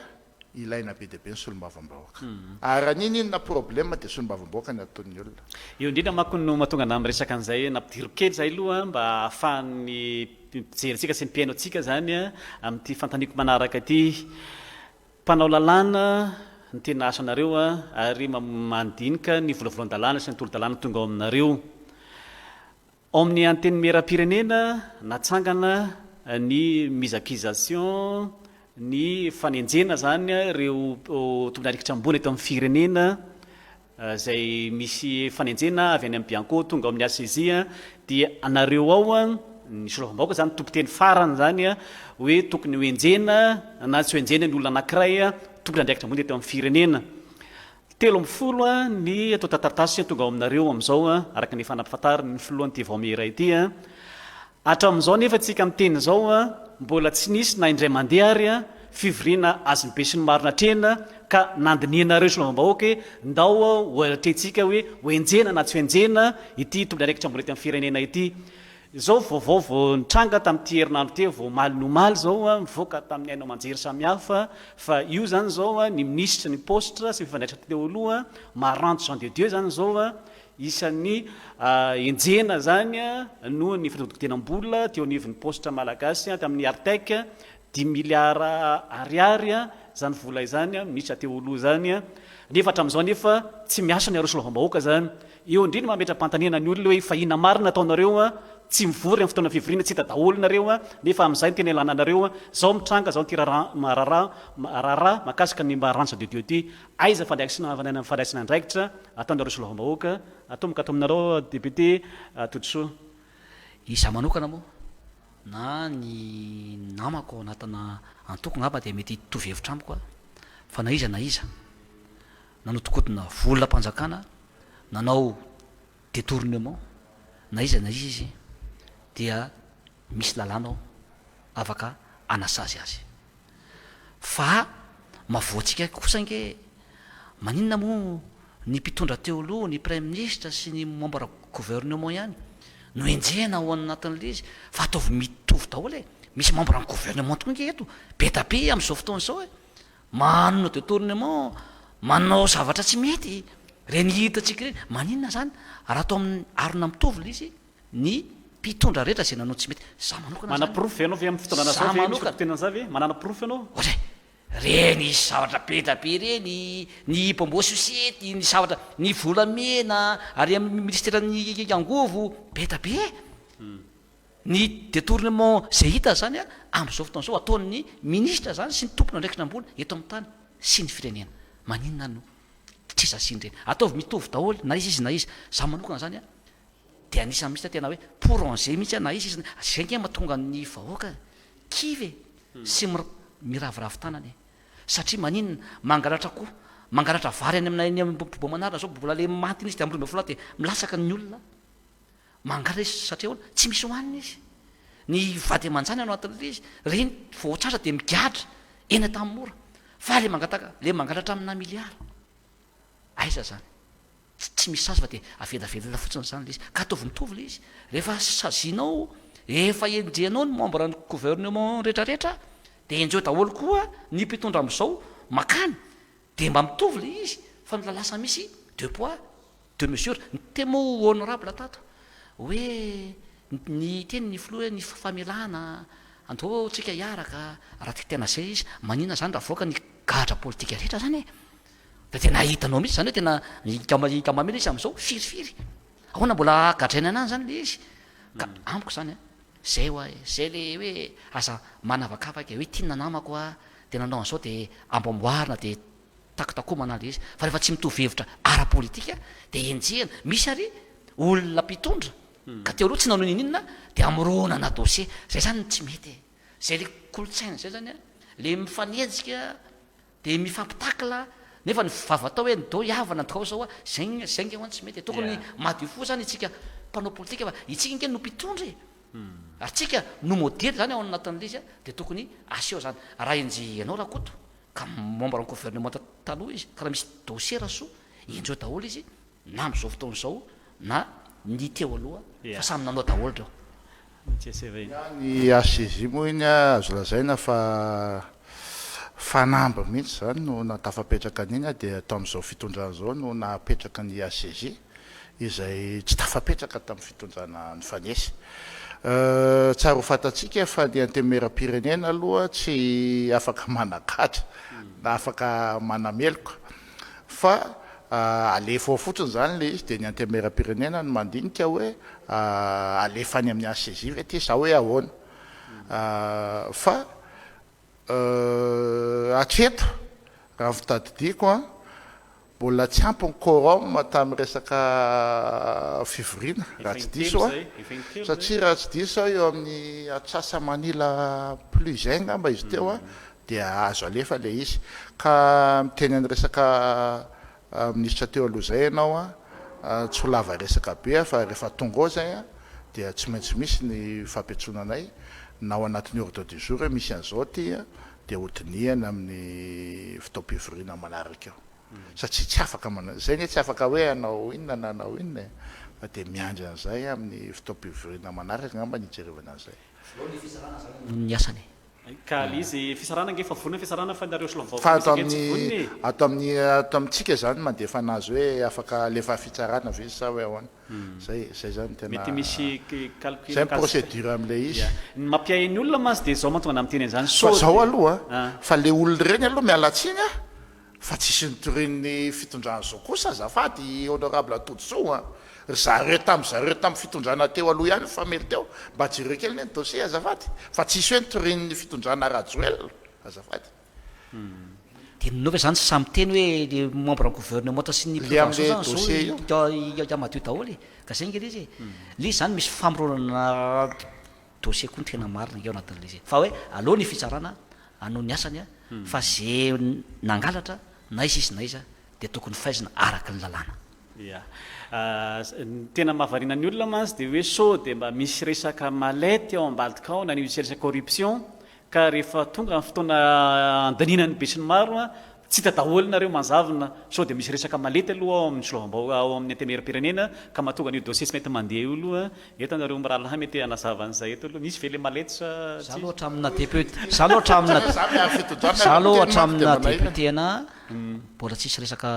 Ilaina be dia be ny solombavambahoaka. Ary raha n'inon'inona problème dia solombavambahoaka ny ataon'ny olona.
Eo indrindra manko no mahatonga anah miresaka an'izay, nampidiriko kely izay aloha mba ahafahan'ny mpijery antsika sy ny mpihaino antsika izany amin'ity fanontaniako manaraka ity. Mpanao lalàna ny tena asanareo ary mandinika ny volavolan-dalàna sy ny tolo-dalàna tonga ao aminareo. Ao amin'ny Antenimierampirenena, natsangana ny mise accusation, ny fanenjena izany ireo tompon'andraikitra ambony eto amin'ny firenena, izay misy fanenjena avy any amin'ny Bianco tonga ao amin'ny HCJ, dia anareo ao, ny solombavambahoaka izany tompon-teny farany izany hoe tokony ho enjena na tsy ho enjena ny olona anankiray tompon'andraikitra ambony eto amin'ny firenena. 13 ny antontan-taratasy tonga ao aminareo amin'izao, araka ny efa nampifantarin'ny filohan'ity vaomiera ity. Hatramin'izao anefa tsika miteny izao, mbola tsy nisy na indray mandeha ary fivoriana azon'ny besinimaro natrehina ka nandinihanareo solombavambahoaka hoe ndao ho atrehintsika hoe ho enjehina na tsy ho enjehina ity tompon'andraikitra ambony eto amin'ny firenena ity. Izao vaovao vao nitranga tamin'ity herinandro ity, vao omaly ny omaly izao, nivoaka tamin'ny haino aman-jery samihafa fa io izany izao ny minisitry ny paositra sy ny fifandraisana teo aloha, Maranto Jean de Dieu izany izao, isan'ny enjehina izany noho ny fanodikodinam-bola teo anivon'ny paositra malagasy tamin'ny Artec, dimy miliara ariary izany vola izany, minisitra teo aloha izany, nefa hatramin'izao anefa tsy miasa ny arosolavam-bahoaka izany. Eo indrindra mametra-panontaniana ny olona hoe fa inona marina ataonareo an, tsy mivory amin'ny fotoana fivoriana, tsy hita daholo nareo an, nefa amin'izay no tena ilana anareo an, zao mitranga zao ity raharaha raharaha mahakasika ny mba Ranjo de Dieu ity, aiza fandraisana fandraisana andraikitra ataonareo solombavambahoaka, atomboka ato aminareo député Todisoa.
Izaho manokana moa na ny namako ao anatina antoko angamba dia mety hitovy hevitra amiko fa na iza na iza nanodinkodina volam-panjakana, nanao detournement na iza na iza izy dia misy lalàna ao afaka hanasazy azy. Fa mavoantsika kosa ange maninona moa ny mpitondra teo aloha, ny praiminisitra sy ny membre gouvernement ihany no enjehina ao anatin'ilay izy fa ataovy mitovy daholo e! Misy membre ny gouvernement tokoa ange eto be da be amin'izao fotoana izao e! Manona detournement, manao zavatra tsy mety, ireny hitantsika ireny, maninona zany raha atao amin'ny arina mitovy ilay izy, ny mpitondra rehetra izay nanao tsy mety, za manokana zany,
Manana porofo ve ianao ve amin'ny fitondrana
za
zao ve misy
manokana,
fitotenana zay ve? Manana porofo ianao?
Ohatra e, ireny zavatra be dia be ireny, ny bonbon sucette, ny zavatra, ny volamena ary amin'ny minisiteran'ny angovo, be dia be e. Ny detournement izay hita izany amin'izao fotoana izao ataon'ny minisitra izany sy ny tompon'andraikitra ambony eto amin'ny tany sy ny firenena. Maninona no tsy saziana ireny? Ataovy mitovy daholo na iza izy na iza. Izaho manokana izany dia anisan'ny mihitsy tena hoe pour an'izay mihitsy aho na iza izy na iza. Izay ange mahatonga ny vahoaka kivy e sy. miraviravy tanana e! Satria maninona? Mangalatra akoho, mangalatra vary any amina eny Ambohimanarina zao mbola le maty iny izy de amin'ny 12 lahy de milatsaka ny olona. Mangalatra izy satria ahoana? Tsy misy hohanina izy. Ny vady aman-janany ao anatin'ilay izy, reny vao tratra de migadra eny Antanimora. Fa le mangataka, le mangalatra amina miliara. Aiza zany? Tsy misy sazy fa dia avelavelona fotsiny izany ilay izy. Ka ataovy mitovy ilay izy. Rehefa sazianao, efa enjehinao ny membre ny gouvernement retraretra, dia enjeho daholo koa ny mpitondra amin'izao makany. Dia mba mitovy ilay izy fa mila lasa misy deux poids, deux mesures. Niteny moa honorable tato hoe niteny ny filoha hoe ny famelana andao tsika hiaraka raha tena zay izy. Maninona zany raha avoaka ny gadra politika rehetra zany e? Dia tena hitanao mihitsy izany hoe tena hikama ilay izy amin'izao, firifiry. Ahoana mbola gadraina anany izany ilay izy? Ka amiko izany an, izay hoa e, izay ilay hoe aza manavakavaka e, hoe ity ny namako a, dia nanao an'izao dia amboamboarina dia takotakomana ilay izy. Fa rehefa tsy mitovy hevitra ara-politika dia enjehina. Misy ary olona mpitondra ka teo aloha tsy nanao n'inon'inona dia amoronana dossier. Izay izany no tsy mety e. Izay ilay kolontsaina izay izany an, ilay mifanenjika Dia mifampitakla nefa ny vava atao hoe ndao hihavana ndao zao a, zay zay nge hoan tsy mety e, tokony madio fo zany itsika mpanao politika fa itsika nge no mpitondra e, ary tsika no modely zany ao anatin'ilay izy a, dia tokony aseho zany, raha enjehinao Rakoto ka membre ny gouvernement taloha izy ka raha misy dossier Rasoa enjeo daholo izy na amin'izao fotoana izao na ny teo aloha fa samy nanao daholo ireo.
Ny HCJ moa iny azo lazaina fa fanamby mihitsy izany no nahatafapetraka an'iny dia tamin'izao fitondrana izao no nahapetraka ny HCJ izay tsy tafapetraka tamin'ny fitondrana nifanesy. Tsara ho fantatsika fa ny Antenimierampirenena aloha tsy afaka managadra na afaka manameloka Fa alefa ao fotsiny izany ilay izy dia ny Antenimierampirenena no mandinika hoe alefa any amin'ny HCJ ve ity sa hoe ahoana. Fa hatreto raha ny fitadidiako an, mbola tsy ampy ny quorum tamin'ny resaka fivoriana raha tsy diso aho, satria raha tsy diso aho eo amin'ny atsasa-manila plus un angamba izy teo an, dia azo alefa ilay izy. Ka miteny an'ny resaka minisitra teo aloha izay ianao an, tsy ho lava resaka be aho fa rehefa tonga ao izay an, dia tsy maintsy misy ny fampiantsoana anay na ao anatin'ny ordre du jour hoe misy an'izao aty an, dia hodinihana amin'ny fotoam-pivoriana manaraka eo. Satria tsy afaka manao, izay anie tsy afaka hoe hanao inona na hanao inona e, fa dia miandry an'izay amin'ny fotoam-pivoriana manaraka angamba ny hijerevana an'izay.
Voalohany ny fitsarana izany noho ny asany e.
Ka le izy fisarana ange efa vonona ny fisarana fa nareo solombavambahoaka
Fa ato amin'ny ato amin'ny ato amintsika zany mandefa anazy hoe afaka alefa fitsarana ve izy sa hoe ahoana? Zay zay zany tena
Mety misy calcul
zay ny procédure amin'ilay izy.
Ya. Ny mampiahy ny olona mantsy dia zao mahatonga anah miteny an'izany
Fa
sao
zao
dia
aloha fa le olona ireny aloha miala tsiny ah Fa tsisy nitorian'ny fitondrana zao kosa azafady honorable Todisoa a! Ry zareo tam zareo tam fitondrana teo aloha ihany nifamely teo, mba jereo kely anie ny dossier azafady fa tsisy hoe nitorian'ny fitondrana Rajoelina azafady.
Dia nino ve zany samy miteny hoe le membre ny gouvernementa sy ny
Le
mpitondra
amle
zao
dossier io.
zany madio daholo e! Ka zay nge le izy e! Le izy zany misy famoronana dossier koa ny tena marina ange ao anatin'ilay izy e! Fa hoe aleo ny fitsarana hanao ny asany fa ze nangalatra na iza izy na iza dia tokony faizina araka ny lalàna.
Ya. Ny tena mahavariana ny olona mantsy dia hoe sao dia mba misy resaka mallette ao ambadika ao na misy resaka corruption ka rehefa tonga ny fotoana andaniana ny besinimaro Tsy hita daholo nareo manjavona sao dia misy resaka malety aloha ao amin'ny solombavambahoaka ao amin'ny antenimierampirenena ka mahatonga an'io dossier tsy mety mandeha io aloha eto nareo mirahalahy mety hanazava an'izay eto aloha misy ve le malety sa
Za aloha hatramin'ny naha député za aloha hatramin'ny naha za aloha hatramin'ny naha député anà mbola tsisy resaka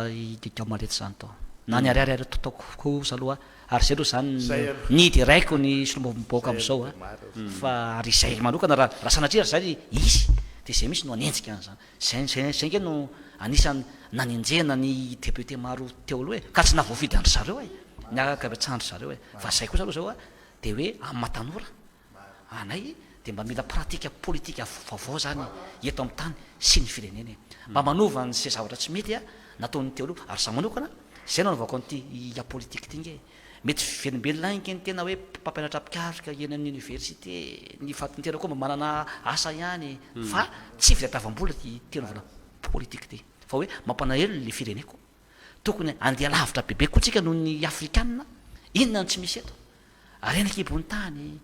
malety zany tao na ny ariary ary tao kosa aloha ary zay aloha zany nideraiko ny solombavambahoaka amin'izao a fa ary izay manokana raha raha sanatria ary zay hisy dia izay mihitsy no hanenjika an'izany Zay zay zay nge no anisan'ny nanenjehana ny député maro teo aloha e, ka tsy nahavoafidy an-dry zareo e, ny ankabetsahan-dry zareo e, fa zay kosa aloha zao a, de hoe amin'ny maha tanora anay de mba mila pratique politique vaovao zany eto amin'ny tany sy ny firenena e, mba manova an'izay zavatra tsy mety a nataon'ny teo aloha, ary za manokana zay no anaovako an'ity ia politique ity nge e. Mety velombelona ihany ange ny tena hoe mpampianatra mpikaroka eny amin'ny université, ny vadin'ny tena koa mba manana asa ihany fa tsy fitadiavam-bola ity fanaovana politique ity fa hoe mampanahelo le fireneko. Tokony handeha lavitra bebe koa tsika noho ny afrikana, inona no tsy misy eto? Harena an-kibon'ny tany,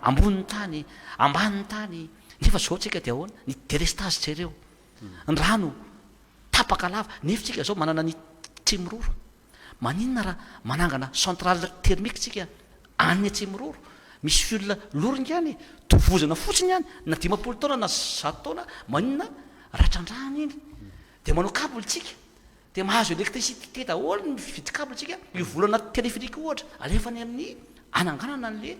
ambonin'ny tany, ambanin'ny tany, nefa zao tsika dia ahoana? Ny delestage jereo, ny rano tapaka lava, nefa tsika zao manana ny Tsimiroro. Maninona raha manangana centrale thermique tsika any Atsimiroro? Misy fuel lourd any e, tovozana fotsiny any na 50 taona na 100 taona, maninona raha trandrahana iny? Dia manao câble tsika, dia mahazo électricité daholo ny mividy câble tsika, io volana téléphérique io ohatra, alefa any amin'ny ananganana an'le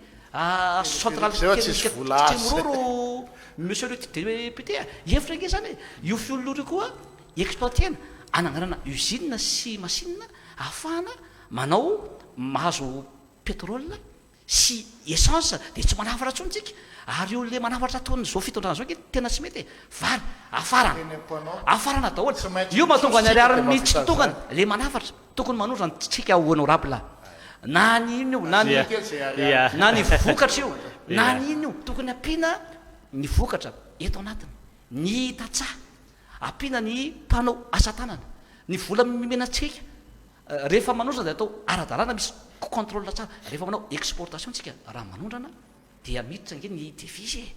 centrale thermique Tsimiroro monsieur le député a! Hevitra ange zany e! Io fuel lourd io koa exploiter-na, ananganana usine sy machine ahafahana manao mahazo pétrole sy essence dia tsy manafatra intsony tsika ary io le manafatra ataon'izao fitondrana izao ange tena tsy mety e! Vary afarana afarana daholo io mahatonga ny ariary mihitsy tokana le manafatra tokony manondrana tsika honorable na ny ino io na ny na ny vokatra io na ny ino io tokony ampiana ny vokatra eto anatiny ny tantsaha ampiana ny mpanao asa tanana ny vola mimena tsika Rehefa manondrana dia atao ara-dalàna misy contrôle tsara. Rehefa manao exportation tsika raha manondrana dia miditra ange ny devise e.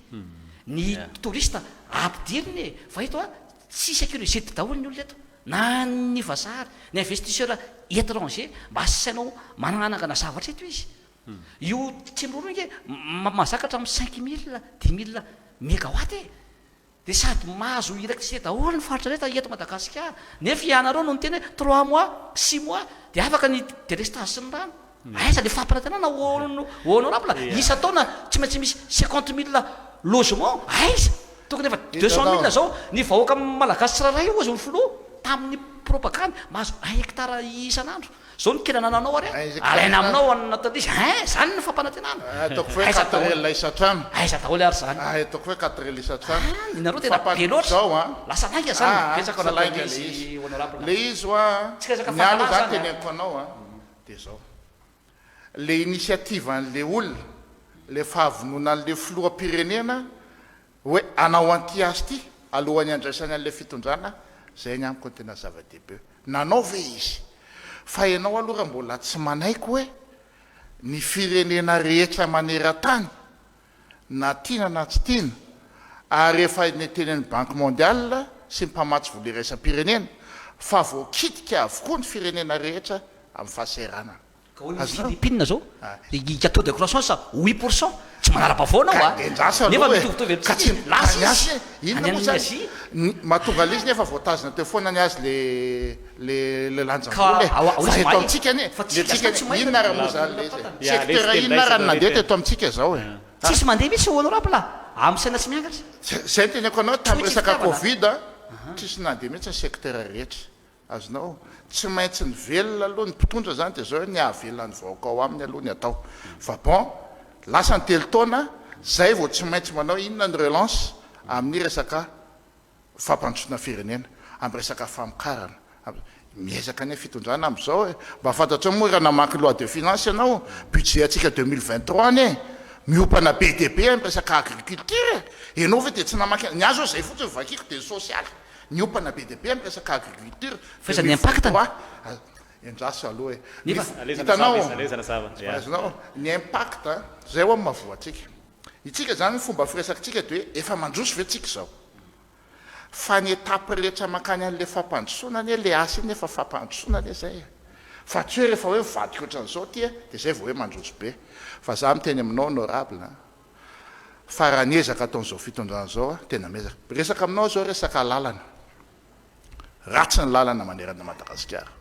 Ny touriste ampidirina e. Fa eto a tsy sécurisé daholo ny olona eto. Na ny vazaha ary, ny investisseur étranger mba asainao manangana zavatra eto izy. Io Tsimiroro io ange mahazaka hatramin'ny 5000, 10000 mégawatt e. Dia sady mahazo électricité daholo ny faritra rehetra eto Madagasikara, nefa ianareo no niteny hoe trois mois, six mois dia afaka ny délestage sy ny rano. Aiza le fampanantenana honorable? Isan-taona tsy maintsy misy 50 000 logements, aiza? Tokony efa 200 000 zao ny vahoaka malagasy tsirairay hozy ny filoha tamin'ny propagande mahazo un hectare isan'andro. Zao ny kely anananao ary alaina aminao anatin'ny izy hein zany ny fampanantenana.
Ataoko hoe quatre isan-trano.
Aiza daholo ary zany.
Ataoko hoe quatre isan-trano.
Ah, nareo tena be loatra. Lasa lainga zany betsaka
ao anatin'ny izy honorable. Le izy hoa, ny ahy aloha zany teneniko anao an, dia zao. Le initiative an'le olona, le fahavononan'le filoham-pirenena Hoe hanao an'ity asa ity alohan'ny handraisany an'ilay fitondrana, izay ny amiko no tena zava-dehibe. Nanao ve izy? Fa ianao aloha raha mbola tsy manaiky hoe ny firenena rehetra maneran-tany, na tiana na tsy tiana, ary efa netenin'ny Banque Mondiale sy ny mpamatsy vola iraisam-pirenena, fa voakitika avokoa ny firenena rehetra amin'ny fahasahiranana.
Ka hoy ny Philippines zao, ny taux de croissance 8%, tsy manara-baovao anao a! Nefa mitovitovy amintsika izy, lasa izy any amin'ny Asie.
Mahatonga an'ilay izy nefa voatazona teo foana ny azy le le le lanjam-bola e! Fa eto amintsika anie, ny antsika anie, inona ary moa zany le izy e? Secteur inona ary no nandeha teto amintsika zao e?
Tsisy mandeha mihitsy honorable a! Amin'ny saina tsy miangatra.
Zay no teneko anao tamin'ny resaka covid, tsisy nandeha mihitsy ny secteur rehetra. Azonao? Tsy maintsy ny velona aloha, ny mpitondra zany dia zao hoe ny hahavelona ny vahoaka ao aminy aloha ny atao. Fa bon, lasa ny telo taona, zay vao tsy maintsy manao inona ny relance amin'ny resaka fampandrosoana firenena, amin'ny resaka famokarana. Miezaka anie fitondrana amin'izao e! Mba fantatrao moa raha namaky loi de finance ianao, budget antsika 2023 anie miompana be dia be amin'ny resaka agriculture e! Ianao ve dia tsy namaky, ny ahy zao zay fotsiny vakiko dia ny sosialy. Niompana be dia be amin'ny resaka agriculture.
Fa iza ny impact-ny?
Endraso aloha e. Hitanao, azonao, ny impact, izay ho'a no mahavoa antsika. Itsika izany ny fomba firesakitsika dia hoe efa mandroso ve tsika izao? Fa ny étape rehetra mankany an'ilay fampandrosoana anie, ilay asa iny efa fampandrosoana anie izay e. Fa tsy hoe rehefa hoe mivadika ohatran'izao ity dia izay vao hoe mandroso be. Fa za miteny aminao honorable an. Fa raha ny ezaka ataon'izao fitondrana izao a, tena miezaka. Miresaka aminao aho izao resaka lalana. Ratsy ny lalana manerana Madagasikara.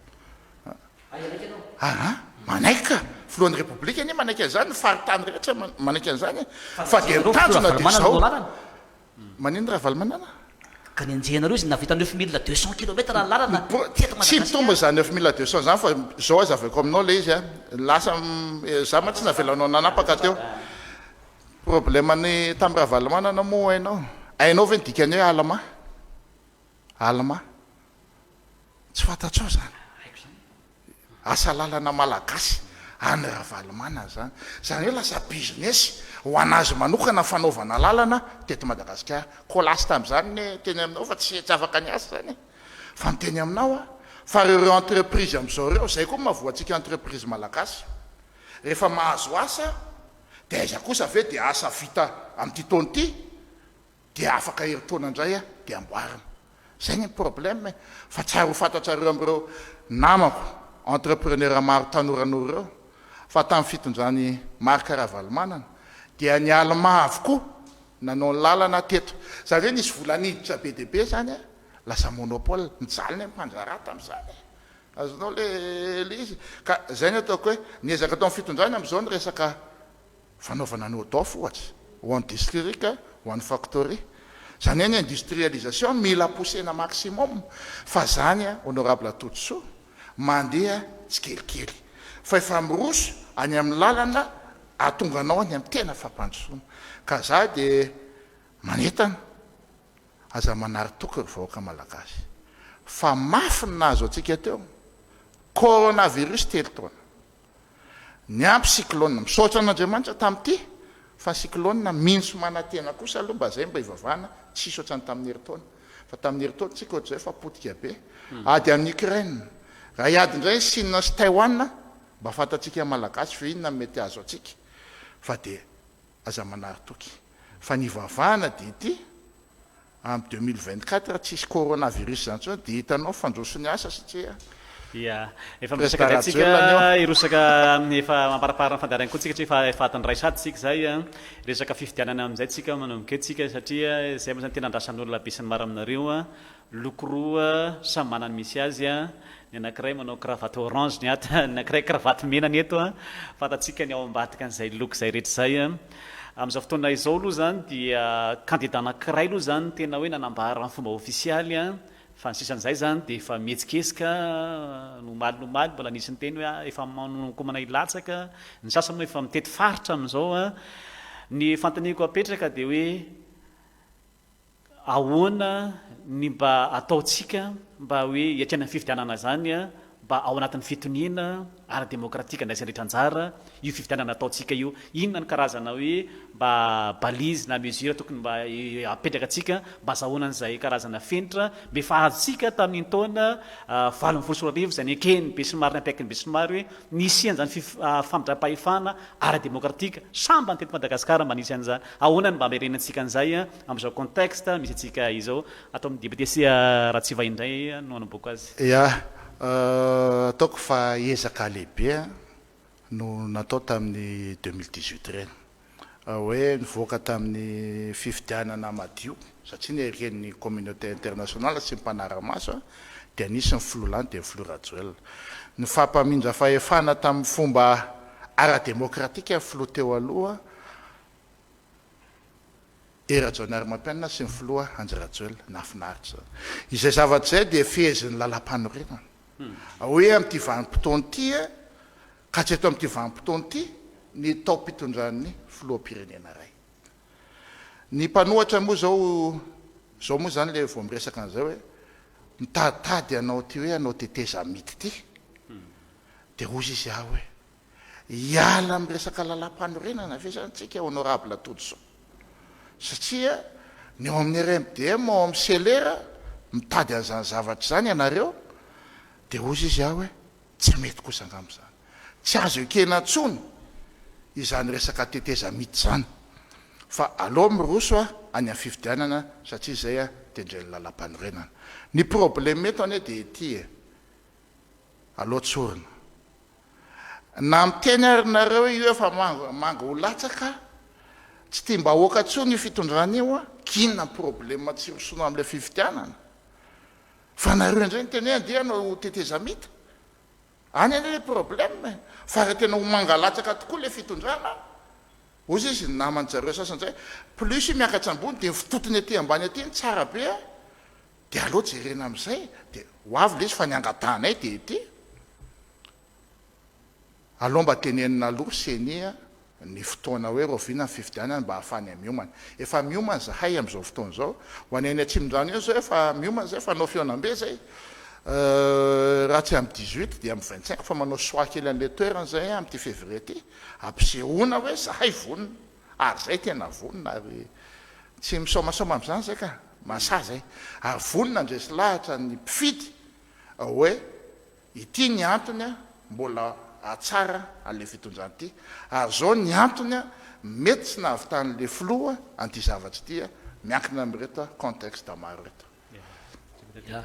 Aa, manaiky ka. Filohan'ny Repoblika anie manaiky an'izany, ny faritany rehetra manaiky an'izany e. Fa dia ny tanjona dia izao. Maninona Ravalomanana?
Ka nenjehinareo izy nahavita 9200 kilomètres ny lalana teto Madagasikara.
Tsy mitombo izany 9200 izany fa izao hazavaiko aminao ilay izy a. Lasa za mantsy navelanao nanapaka teo. Problème ny tamin'i Ravalomanana moa hainao. Hainao ve ny dikan'ny hoe alma? Alma. Tsy fantatrao izany. Asa lalana malagasy. An'i Ravalomanana izany. Izany hoe lasa business ho an'azy manokana ny fanaovana lalana teto Madagasikara. Colas tamin'izany ny teny aminao fa tsy tsy afaka niasa izany e. Fa miteny aminao aho fa ireo ireo entreprise amin'izao ireo, izay koa no mahavoa antsika entreprise malagasy. Rehefa mahazo asa dia aiza kosa ve dia asa vita amin'ity taona ity dia afaka herintaona indray dia amboarina. Zay ny problème e! Fa tsara ho fantatrareo amin'ireo namako entrepreneur maro tanoranora ireo fa tamin'ny fitondran'i Marc Ravalomanana dia ny Allemand avokoa nanao ny lalana teto. Zany hoe nisy vola niditra be dia be zany lasa monopole. Nijaly ny mpandraharaha tamin'izany e! Azonao le le izy? Ka zay ny ataoko hoe ny ezaka ataon'ny fitondrana amin'izao ny resaka Fanaovana ny ODOF ohatra, ho an'ny district, ho an'ny factory. Izany hoe ny industrialisation mila pousser-na maximum fa izany honorable Todisoa mandeha tsikelikely fa efa miroso any amin'ny lalana hahatonga anao any amin'ny tena fampandrosoana. Ka za dia manentana, aza manary toky ry vahoaka malagasy fa mafy ny nahazo antsika teo, coronavirus telo taona. Niampy cyclone. Misaotra an'Andriamanitra tamin'ity fa cyclone mino sy manantena kosa aloha mba zay mba hivavahana tsisy ohatran'ny tamin'ny herintaona. Fa tamin'ny herintaona tsika ohatr'izay fa potika be. Ady amin'i Ukraine. Raha hiady indray ny Chine sy Taiwan mba fantatsika Malagasy ve inona no mety hahazo antsika. Fa dia aza manary toky. Fa ny hivavahana dia ity. Am 2024 tsisy coronavirus zany tsony dia hitanao fandroso ny asa satria
Ia, efa
Président
miresaka indray tsika,
Rajoelina ny eo.
hirotsaka amin'ny efa mamparaparana fandaharana koa tsika satria efa efa adiny iray sady tsika izay an. Resaka fifidianana amin'izay tsika manomboka eto tsika satria izay moa izany tena andrasan'olona be sy ny maro aminareo an. Loko roa samy manana ny misy azy an. Ny anankiray manao cravate orange ny ato, ny anankiray cravate mena ny eto an. Fantatsika ny ao ambadika an'izay loko izay rehetra izay an. Amin'izao fotoana izao aloha izany dia kandida anankiray aloha izany no tena hoe nanambara amin'ny fomba ofisialy an, fa ny sisan'izay izany dia efa mihetsiketsika, ny omaly ny omaly mbola nisy niteny hoe efa manomankomana hilatsaka, ny sasany moa efa mitety faritra amin'izao an. Ny fanontaniako apetraka dia hoe Ahoana ny mba ataontsika mba hoe hiatrehana ny fifidianana izany mba ao anatin'ny fitoniana ara-demokratika andraisan'ny rehetra anjara io fifidianana ataontsika io? Inona ny karazana hoe mba balise na mesure tokony mba apetraka antsika mba azahoana an'izay karazana fenitra mba efa azontsika tamin'iny taona 2018 izay neken'ny besinimaro nampiaiky ny besinimaro hoe nisian'izany famindram-pahefana ara-demokratika sambany teto Madagasikara mba nisy an'izany. Ahoana no mba hamerenantsika an'izay amin'izao contexte misy antsika izao? Ato amin'ny député Ratsiva indray no hanombohako azy.
Ya, ataoko fa ezaka lehibe no natao tamin'ny 2018 ireny. Hoe nivoaka tamin'ny fifidianana madio, satria neken'ny communauté internationale sy ny mpanara-maso dia nisy ny filoha lany dia ny filoha Rajoelina. Nifampamindra fahefana tamin'ny fomba ara-demokratika ny filoha teo aloha Hery Rajaonarimampianina sy ny filoha Andry Rajoelina. Nahafinaritra izany. Izay zavatra izay dia fehezin'ny lalàmpanorenana. Hoe amin'ity vanim-potoana ity ka tsy eto amin'ity vanim-potoana ity ny taom-pitondran'ny filoham-pirenena iray. Ny mpanohatra moa izao, izao moa izany ilay vao miresaka an'izay hoe mitaditady hanao ity hoe hanao tetezamita ity. Dia hozy izy aho hoe Hiala amin'ny resaka lalàmpanorenana ve izany tsika honorable Todisoa? Satria ny ao amin'ny RMDM, ao amin'ny CLR mitady an'izany zavatra izany ianareo, dia hozy izy aho hoe tsy mety kosa angamba izany. Tsy azo ekena intsony izany resaka tetezamita izany fa aleo miroso any amin'ny fifidianana satria izay tendren'ny lalàmpanorenana. Ny problème eto anie dia ity e, aleo tsorina. Na miteny ary nareo hoe io efa manga ho latsaka, tsy tiam-bahoaka tsony io fitondrana io an, k'inona ny problème tsy hirosoana amin'ilay fifidianana? Fa nareo indray niteny hoe andeha hanao tetezamita? Any anie le problème e! Fa raha tena ho manga latsaka tokoa ilay fitondrana, hozy izy ny naman-jareo sasany zay, plus io miakatra ambony dia ny fitotony aty ambany aty no tsara be an! Dia aleo jerena amin'izay, dia ho avy ilay izy fa ny angatahanay dia ity. Aleo mba tenenina aloha ceni ny fotoana hoe rahoviana ny fifidianana mba ahafahanay miomana. Efa miomana izahay amin'izao fotoana izao. Ho anay any Atsimondrano eny izao efa miomana izay, efa hanao fihaonambe izay. Raha tsy amin'ny 18 dia amin'ny 25 fa manao choix kely an'ilay toerana izay amin'ity février ity, ampisehoana hoe zahay vonona ary izay tena vonona ary tsy misaomasaoma amin'izany izay ka, mahasahy izay ary vonona handresy lahatra ny mpifidy hoe ity ny antony mbola hahatsara an'ilay fitondrana ity ary izao ny antony mety tsy nahavitan'ilay filoha an'ity zavatra ity miankina amin'ireto contexte maro ireto.
Ya,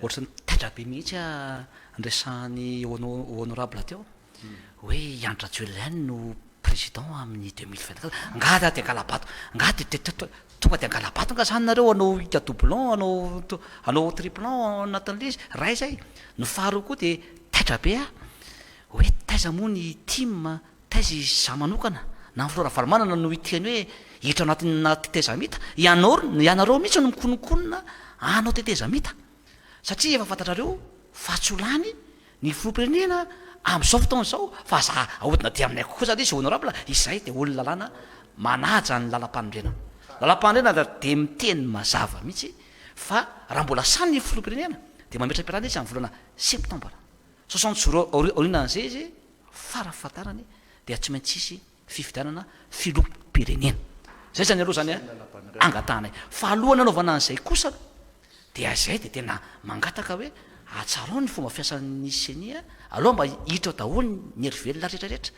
ohatran'ny taitra be mihitsy aho niresahan'i Honorable teo hoe i Andry Rajoelina ihany no président amin'ny 2024. Angaha dia hangala-bato, angaha dia tonga dia hangala-bato angaha izany nareo hanao hita doublon, hanao hanao triplon ao anatin'ilay izy? Iray izay. Ny faharoa koa dia taitra be aho hoe taiza moa ny tim Taiza izaho manokana na ny filoha Ravalomanana no hiteny hoe hiditra ao anatina tetezamita? Ianao, ianareo mihitsy no mikononkonona hanao tetezamita satria efa fantatrareo fa tsy ho lany ny filoham-pirenena amin'izao fotoana izao fa aza ahodina aty aminay kosa ilay izy honorable, izahay dia olon'ny lalàna manaja ny lalampanorenana. Lalampanorenana dia miteny mazava mihitsy fa raha mbola sahy ny filoham-pirenena dia mametra-pialana izy amin'ny volana septambra. 60 jours aorianan'izay izy farafahatarany dia tsy maintsy hisy fifidianana filoham-pirenena. Zay zany aloha zany angatahanay. Fa alohan'ny hanaovana an'izay kosa aloha dia izay dia tena mangataka hoe hatsarao ny fomba fiasan'ny ceni aloha mba hiditra ao daholo ny hery velona rehetra rehetra.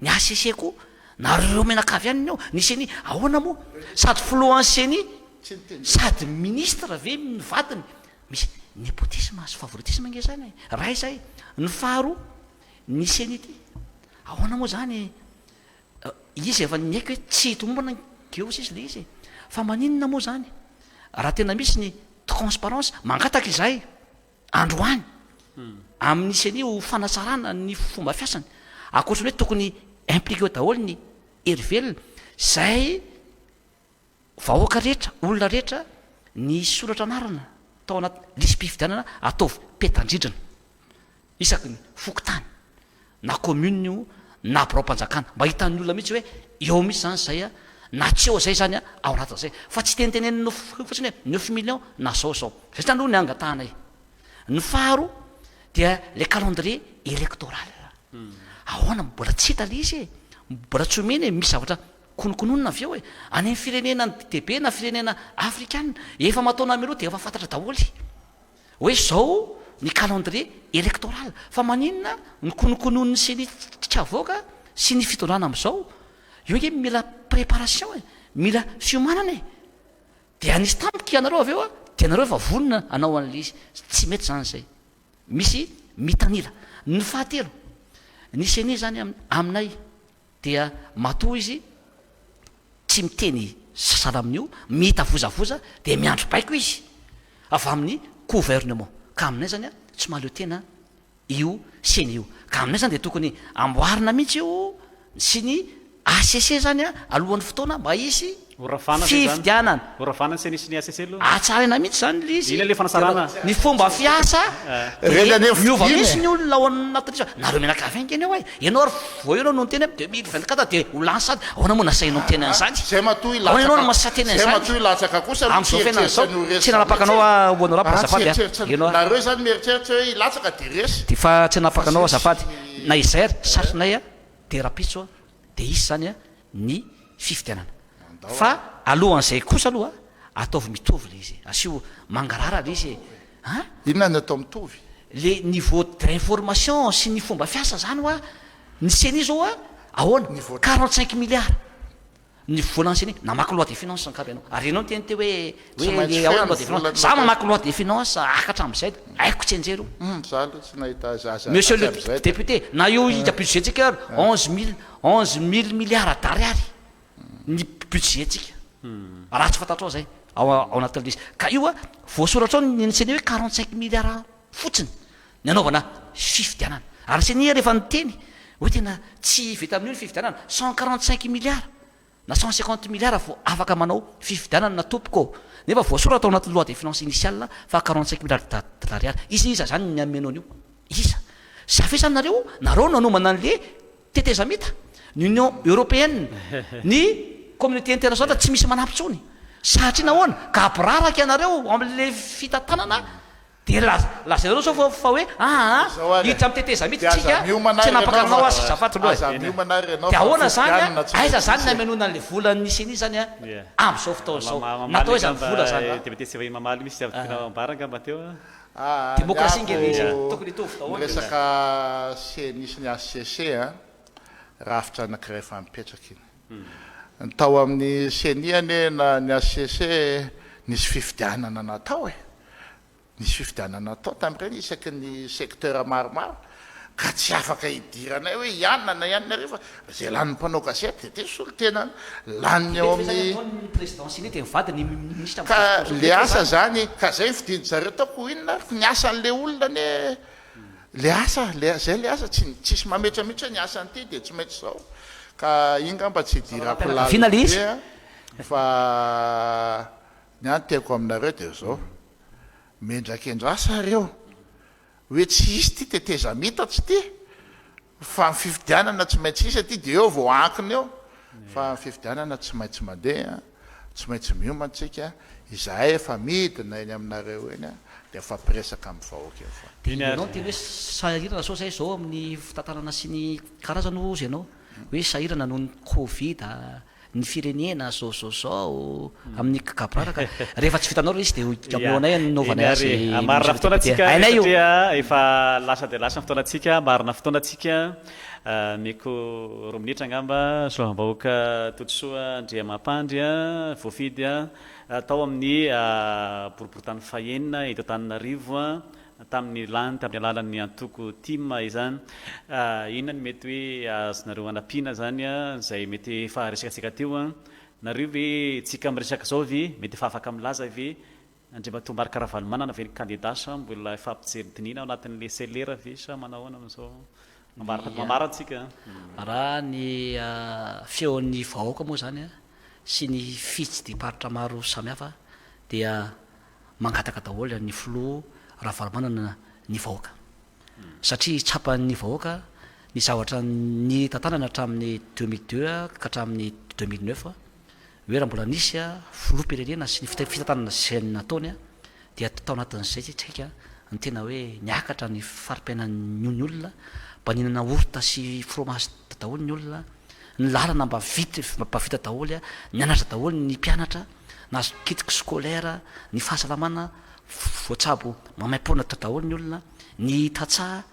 Ny HCC koa nareo mianakavy ihany ny ao. Ny ceni ahoana moa? Sady filohan'ny ceni sady ministre ve ny vadiny? Misy népotisme sy favoritisme ange zany e. Ray zay. Ny faharoa Ny ceni ty ahoana moa zany e? Izy efa niaiky hoe tsy tomombana ange ozy izy le izy e! Fa maninona moa zany raha tena misy ny transparence, mangataka izahay androany amin'ny ceni ho fanatsarana ny fomba fiasany, ankoatry ny hoe tokony impliquer eo daholo ny hery velona izay Vahoaka rehetra, olona rehetra nisoratra anarana tao anaty lisi-pifidianana ataovy petan-drindrina isaky ny fokontany na commune io na biraom-panjakana mba hitan'ny olona mihitsy hoe eo mihitsy izany izay na tsy eo izay izany ao anatin'izay fa tsy tenitenenina fotsiny hoe neuf millions na zao zao. Izay izany aloha ny angatahanay. Ny faharoa dia le calendrier électoral. Ahoana mbola tsy hita le izy e, mbola tsy omena e, misy zavatra Kononkononina avy eo e! Any amin'ny firenena dehibe na firenena afrikana, efa aman-taona mialoha dia efa fantatra daholo hoe izao ny calendrier électoral. Fa maninona ny kononkononin'ny ceni tsy avoaka sy ny fitondrana amin'izao? Io ange mila préparation e! Mila fiomanana e! Dia hanisy tampoka ianareo avy eo a, dia nareo efa vonona hanao an'ilay izy. Tsy mety izany izay. Misy mitanila. Ny fahatelo, ny ceni izany aminay dia matoa izy tsy miteny sahala amin'io, mitavozavoza dia miandry baiko izy avy amin'ny gouvernement, ka aminay zany tsy mahaleo tena io ceni io, ka aminay zany dia tokony amboarina mihitsy io sy ny HCC zany alohan'ny fotoana mba hisy fifidianana.
Ho ravana ny ceni sy ny HCC aloha.
Hatsaraina mihitsy zany ilay izy.
Inona ilay fanatsarana?
Ny fomba fiasa
Ireny
dia
anie
miova
fidiny
mihitsy
e.
ny olona ao anatin'ilay izy. Nareo mianakavy ange anie oay. Ianao ary vao ianao no niteny hoe 2024 dia ho lany sady. Ahoana moa nasainao niteny an'izany?
Zay matoa
Ahoana ianao no
hilatsaka,
mahasahy teny
zay
an'izany?
matoa hilatsaka kosa aloha tsy
Amin'izao fiainana
hieritreritra
izao,
ny ho resy
tsy nanapaka
mihitsy
anao
e.
aho honorable
Ah, tsy
azafady a.
hieritreritra ny,
Ianao
nareo izany mieritreritra hoe hilatsaka dia resy.
Dia fa tsy
Fa
nanapaka anao
zay tsy
azafady. Na izay ary satrinay a dia rahampitso a dia hisy izany a ny fifidianana. Fa alohan'izay kosa aloha ataovy mitovy ilay izy e. Asio mangarahara ilay izy e. An?
Inona no atao mitovy?
Le niveau d'information sy ny fomba fiasa zany hoa, ny ceni zao hoa ahoana?
Niveau
45 milliards ny volan'ny ceni, namaky loi des finances angamba ianao, ary ianao niteny teo hoe
Tsy
hoe
maintsy
le ahoana
feno
loi des
vola
finances,
ny
za
loi des
mamaky loi des finances haka hatramin'izay haiko tsianjery io.
Hum, za aloha tsy nahita azy azy
Monsieur le
hatramin'izay da.
député, na io hita budget-tsika ary 11 mille, 11 mille milliards d'ariary ny budget-tsika, raha tsy fantatrao zay ao ao anatin'ilay izy. Ka io a, voasoratra ao ny ceni hoe 45 milliards fotsiny ny anaovana fifidianana. Ary ny ceni rehefa niteny hoe tena tsy vita amin'io ny fifidianana, 145 milliards na 150 milliards vao afaka manao fifidianana tompoko ô! Nefa voasoratra ao anatin'ny loi de finances initiale fa 45 milliards d'ariary. Iza iza zany ny amenao an'io? Iza? Za ve zany nareo, nareo no nanomana an'le tetezamita, ny Union Européenne, ny communauté internationale tsy misy manampy intsony. Satria nahoana? Gaboraraka ianareo amin'le fitantanana. Dia lazainareo zao fa fa hoe aa
Izao ary e.
hiditra amin'ny tetezamita
Dia aza
tsika,
miomana
tsy
ary
hanapaka
ianao
anao
fa
aho azafady aloha e.
aza miomana ary ianao
Dia
fa
ahoana zany a,
fifidianana tsy
aiza
maintsy
zany
hisy e.
namenoana an'ilay volan'ny ceni zany a,
Ia.
amin'izao fotoana izao?
Mamaly
Natao aiza ny
angamba
vola zany?
député tsy vahiny mamaly misy zavatra tianao ambara angamba teo a.
Aa ny
Démocratie nge le izy e,
ako
tokony hitovy
ny
daholo.
resaka ceni sy ny HCC a, rafitra anankiray efa mipetraka iny. Ny tao amin'ny ceni anie na ny HCC nisy fifidianana natao e. Nisy fifidianana natao tamin'ireny isaky ny secteur maromaro ka tsy afaka hidiranay hoe i anona na i anona ery fa izay lanin'ny mpanao gazety dia ity solontenany laniny ao amin'ny ka le asa zany ka zay ny fidin-dry zareo tao ko inona ary ny asan'le olona anie le asa le zay le asa tsy tsisy mametra mihitsy hoe ny asan'ity dia tsy maintsy zao ka iny ngamba tsy hidirako lalina be fa Ny ahy ny tiako aminareo dia zao, mendrakendrasa reo hoe tsy hisy ty tetezamita tsy ty fa ny fifidianana tsy maintsy hisy aty dia eo vao ankina eo fa ny fifidianana tsy maintsy mandeha, tsy maintsy miomana tsika, izahay efa midina eny aminareo eny dia mifampiresaka amin'ny vahoaka eny foana.
Dia ianao niteny hoe sahirana sao zay zao amin'ny fitantanana sy ny karazany hozy ianao hoe sahirana noho ny covid ny firenena zao zao zao amin'ny gaboraraka rehefa tsy vitanao ilay izy dia omeo anay anaovanay azy
Eny ary, marina
monsieur le
fotoana
député.
tsika
Hainay io.
satria efa lasa dia lasa ny fotoanantsika, marina fotoana tsika, omeko roa minitra angamba, solombavambahoaka Todisoa Andriamampandry voafidy tao amin'ny boriborintany fahenina eto Antananarivo tamin'ny lany tamin'ny alalan'ny antoko tim izany. Inona no mety hoe azonareo anampiana izany izay mety efa resakantsika teo? Nareo ve tsika miresaka izao ve mety efa afaka milaza ve Andriamatoa Marc Ravalomanana ve ny kandida sa mbola hifampijery dinihina ao anatin'ilay celera ve sa manao ahoana amin'izao mamaran tsika?
Raha ny feon'ny vahoaka moa izany sy ny fitsidiham-paritra maro samihafa dia mangataka daholo an'ny filoha Ravalomanana ny vahoaka satria tsapan'ny vahoaka ny zavatra nitantanana hatramin'ny 2002 ka hatramin'ny 2009 hoe raha mbola nisy filoham-pirenena sy ny fitantanana izay nataony dia tao anatin'izay tsika ny tena hoe niakatra ny fari-piainan'ny olona, mba nihinana yaourt sy fromage daholo ny olona, ny lalana mba vita mba vita daholo, nianatra daholo ny mpianatra. Nahazo kit scolaire, ny fahasalamana voatsabo maimaimpoana daholo ny olona, ny tantsaha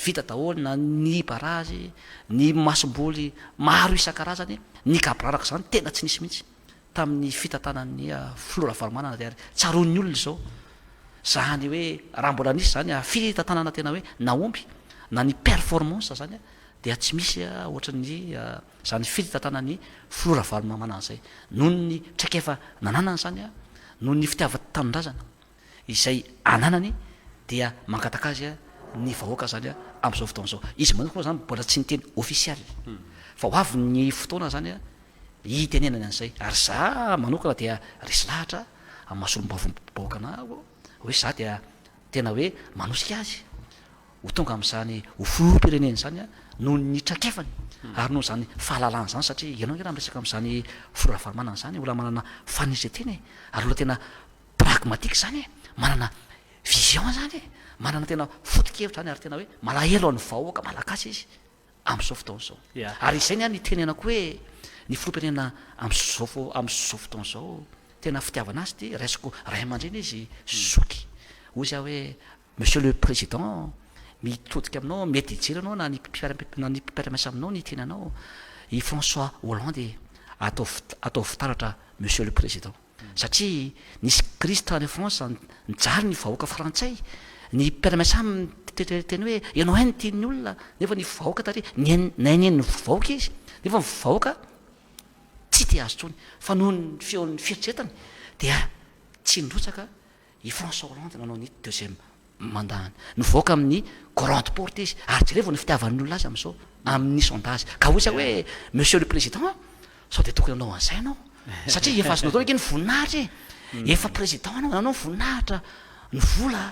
vita daholo na ny barazy, ny masomboly maro isan-karazany, ny gaboraraka izany tena tsy nisy mihitsy tamin'ny fitantanan'ny filoha Ravalomanana ary tsaroan'ny olona izao izany hoe raha mbola nisy izany fitantanana tena hoe nahomby na ny performance izany dia tsy misy ohatran'ny izany fitantanan'ny filoha Ravalomanana izay noho ny traikefa nananany izany noho ny fitiavan-tanindrazana izay ananany dia mangataka azy ny vahoaka izany amin'izao fotoana izao. Izy manokana moa izany mbola tsy niteny ofisialy fa ho avy ny fotoana izany hitenenany an'izay ary za manokana dia resy lahatra amin'ny maha solombavambahoaka anah hoe za dia tena hoe manosika azy ho tonga amin'izany ho filoham-pirenena izany noho ny traikefany ary noho izany fahalalana izany satria ianao ange raha miresaka amin'izany filoha Ravalomanana izany olona manana fanetren-tena e, ary olona tena pragmatique izany e, manana vision izany e, manana tena foto-kevitra izany ary tena hoe malahelo an'ny vahoaka malagasy izy amin'izao fotoana izao. Ary izay ny ahy no itenenako hoe ny filoham-pirenena amin'izao amin'izao fotoana izao tena fitiavana azy ity, raisiko ray aman-dreny izy, zoky, hoy izy aho hoe Monsieur le Président, mitodika aminao, mety hijery anao na ny na ny mpiara-miasa aminao ny tenanao, i François Hollande ataovy ataovy fitaratra Monsieur le Président. Satria nisy crise tany France, nijaly ny vahoaka frantsay, ny mpiara-miasa aminy niteny hoe ianao hay no tian'ny olona, nefa ny vahoaka tary nihaino ny vahoaka izy, nefa ny vahoaka tsy tia azy intsony, fa noho ny feon'ny fieritreretany dia tsy nirotsaka I François Hollande nanao ny deuxième mandat-ny. Nivoaka amin'ny grande porte izy. Ary jerevo ny fitiavan'ny olona azy amin'izao, amin'ny sondage. Ka hoy izaho hoe, Monsieur le Président, sao dia tokony hanao an'izay ianao? Satria efa azonao daholo ange ny voninahitra e! Efa président ianao, nanao ny voninahitra, ny vola.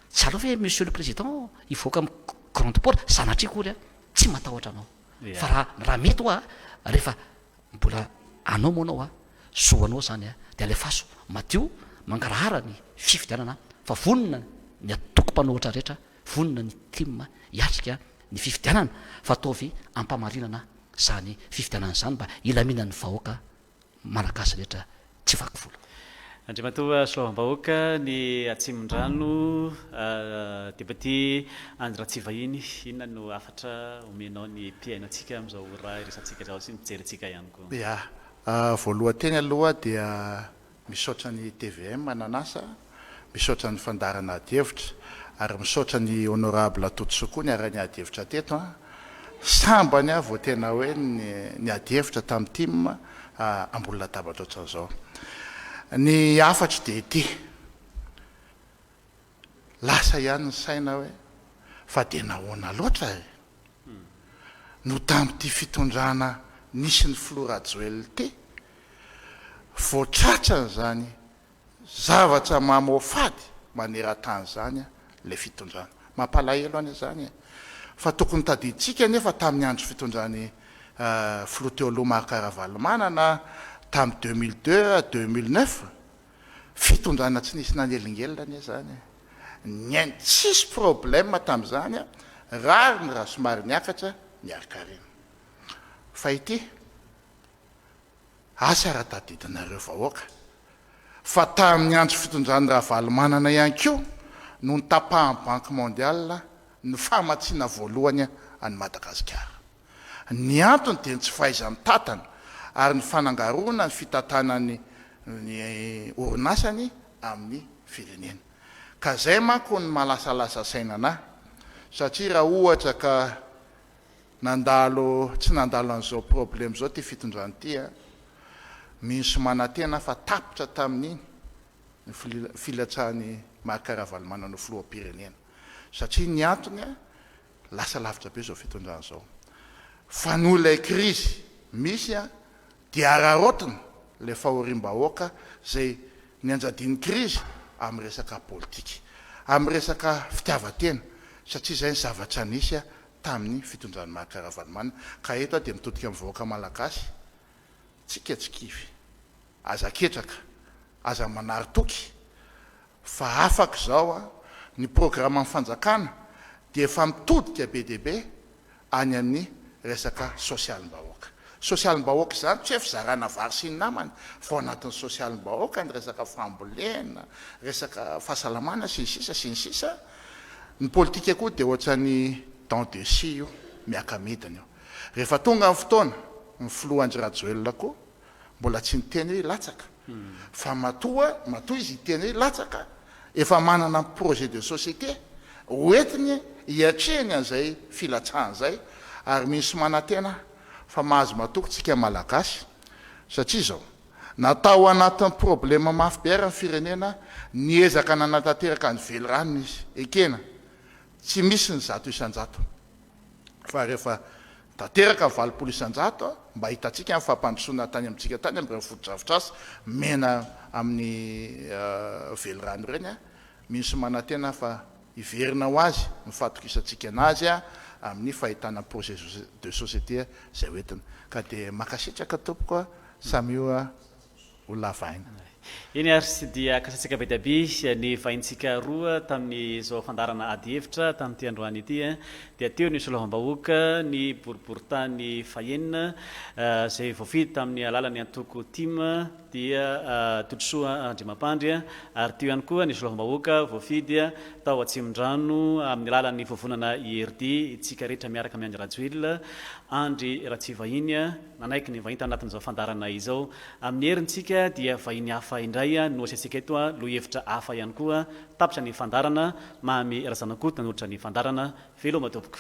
Tsy aleo ve Monsieur le Président hivoaka amin'ny grande porte? Sanatria akory aho, tsy matahotra anao. Fa raha, raha mety ho'a, rehefa Mbola anao moa anao a, zo anao zany a, de alefaso madio mangarahara ny fifidianana fa vonona ny antoko mpanohitra rehetra, vonona ny tim hiatrika ny fifidianana fa ataovy ampamarinana izany fifidianana izany mba hilaminan'ny vahoaka Malagasy rehetra tsy vaky volo.
Andriamatoa Solombavambahoaka ny Atsimondrano, Député Andry Ratsivahiny, inona no hafatra omenao ny mpihaino antsika amin'izao ora iresantsika izao sy ny mpijery antsika ihany koa?
Ya, voalohan-teny aloha dia Misaotra ny tvm nanasa, misaotra ny fandaharana ady hevitra ary misaotra ny honorable Todisoa koa niara-niady hevitra teto an! Sambany aho vao tena hoe niady hevitra tamin'ny tim ambony latabatra ohatran'izao. Ny hafatro dia ity, lasa ihany ny saina hoe fa dia nahoana loatra e? No tamin'ity fitondrana nisy ny filoha Rajoelina ity vao tratran'izany zavatra mamoafady maneran-tany izany ilay fitondrana. Mampalahelo anie izany e! Fa tokony tadidintsika anefa tamin'ny andro fitondran'ny filoha teo aloha Marc Ravalomanana tamin'ny 2002 à 2009, Fitondrana tsy nisy nanelingelina anie zany e! Niaino tsisy problème tamin'izany a, rariny raha somary niakatra ny harinkarena. Fa ity, asa raha tadidinareo vahoaka, fa tamin'ny andro fitondran'i Ravalomanana ihany koa no nitapahan'ny Banque Mondiale ny famatsiana voalohany an'i Madagasikara. Ny antony dia ny tsy fahaiza-mitantana ary ny fanangaroana ny fitantanany ny orinasany amin'ny firenena. Ka izay manko no mahalasalasa saina anah satria raha ohatra ka nandalo tsy nandalo an'izao problème izao ity fitondrana ity an, mino sy manantena aho fa tapitra tamin'iny ny filatsahan'i Marc Ravalomanana ho filoham-pirenena satria ny antony an, Lasa lavitra be izao fitondrana izao. Fa noho ilay krizy misy dia araraotina ilay fahoriam-bahoaka izay nianjadian'ny krizy amin'ny resaka politika. Amin'ny resaka fitiavan-tena. Satria izay ny zavatra nisy tamin'ny fitondran'i Marc Ravalomanana. Ka eto aho dia mitodika amin'ny vahoaka malagasy, tsika tsy kivy. Aza ketraka. Aza manary toky. Fa afaka izao an, ny programan'ny fanjakana dia efa mitodika be dia be any amin'ny resaka sosialim-bahoaka. Sosialim-bahoaka izany tsy hoe fizarana vary sy ny namany fa ao anatin'ny sosialim-bahoaka ny resaka fambolena, resaka fahasalamana sy ny sisa sy ny sisa Ny politika koa dia ohatran'ny dent de scie io, miaka-midina io. Rehefa tonga ny fotoana, ny filoha Andry Rajoelina koa mbola tsy niteny hoe hilatsaka fa matoa matoa izy hiteny hoe hilatsaka efa manana projet de société hoentiny hiatrehiny an'izay filatsahana izay ary mino sy manantena aho fa mahazo matoky tsika Malagasy satria izao na tao anatin'ny problème mafy be ary ny firenena niezaka nanatanteraka ny velirano izy ekena tsy misy ny 100% fa rehefa tanteraka ny 80%, mba hitantsika ny fampandrosoana tany amintsika tany amin'ireny fotodrafitrasa mena amin'ny velirano ireny, mino sy manantena fa hiverina ho azy ny fahatokisantsika anazy amin'ny fahitana projet de société izay hoentina. Ka dia mankasitraka tompoko, samia ho lava aina.
Eny ary dia kasatsika be dia be ny vahintsika roa tamin'izao fandaharana ady hevitra tamin'ity androany ity dia teo ny solombavambahoaka ny boriborintany fahenina izay voafidy tamin'ny alalan'ny antoko tim dia Todisoa Andriamampandry ary teo ihany koa ny solombavambahoaka voafidy tao Atsimondrano amin'ny alalan'ny vovonana IRD Tsika rehetra miaraka amin'i Andry Rajoelina Andry Ratsivahiny Nanaiky ny vahiny tanatin'izao fandaharana izao. Amin'ny herintsika dia vahiny hafa indray no asiantsika eto, lohahevitra hafa ihany koa. Tapitra ny fandaharana. Mamy Razanakoto nanolotra ny fandaharana. Veloma tompoko.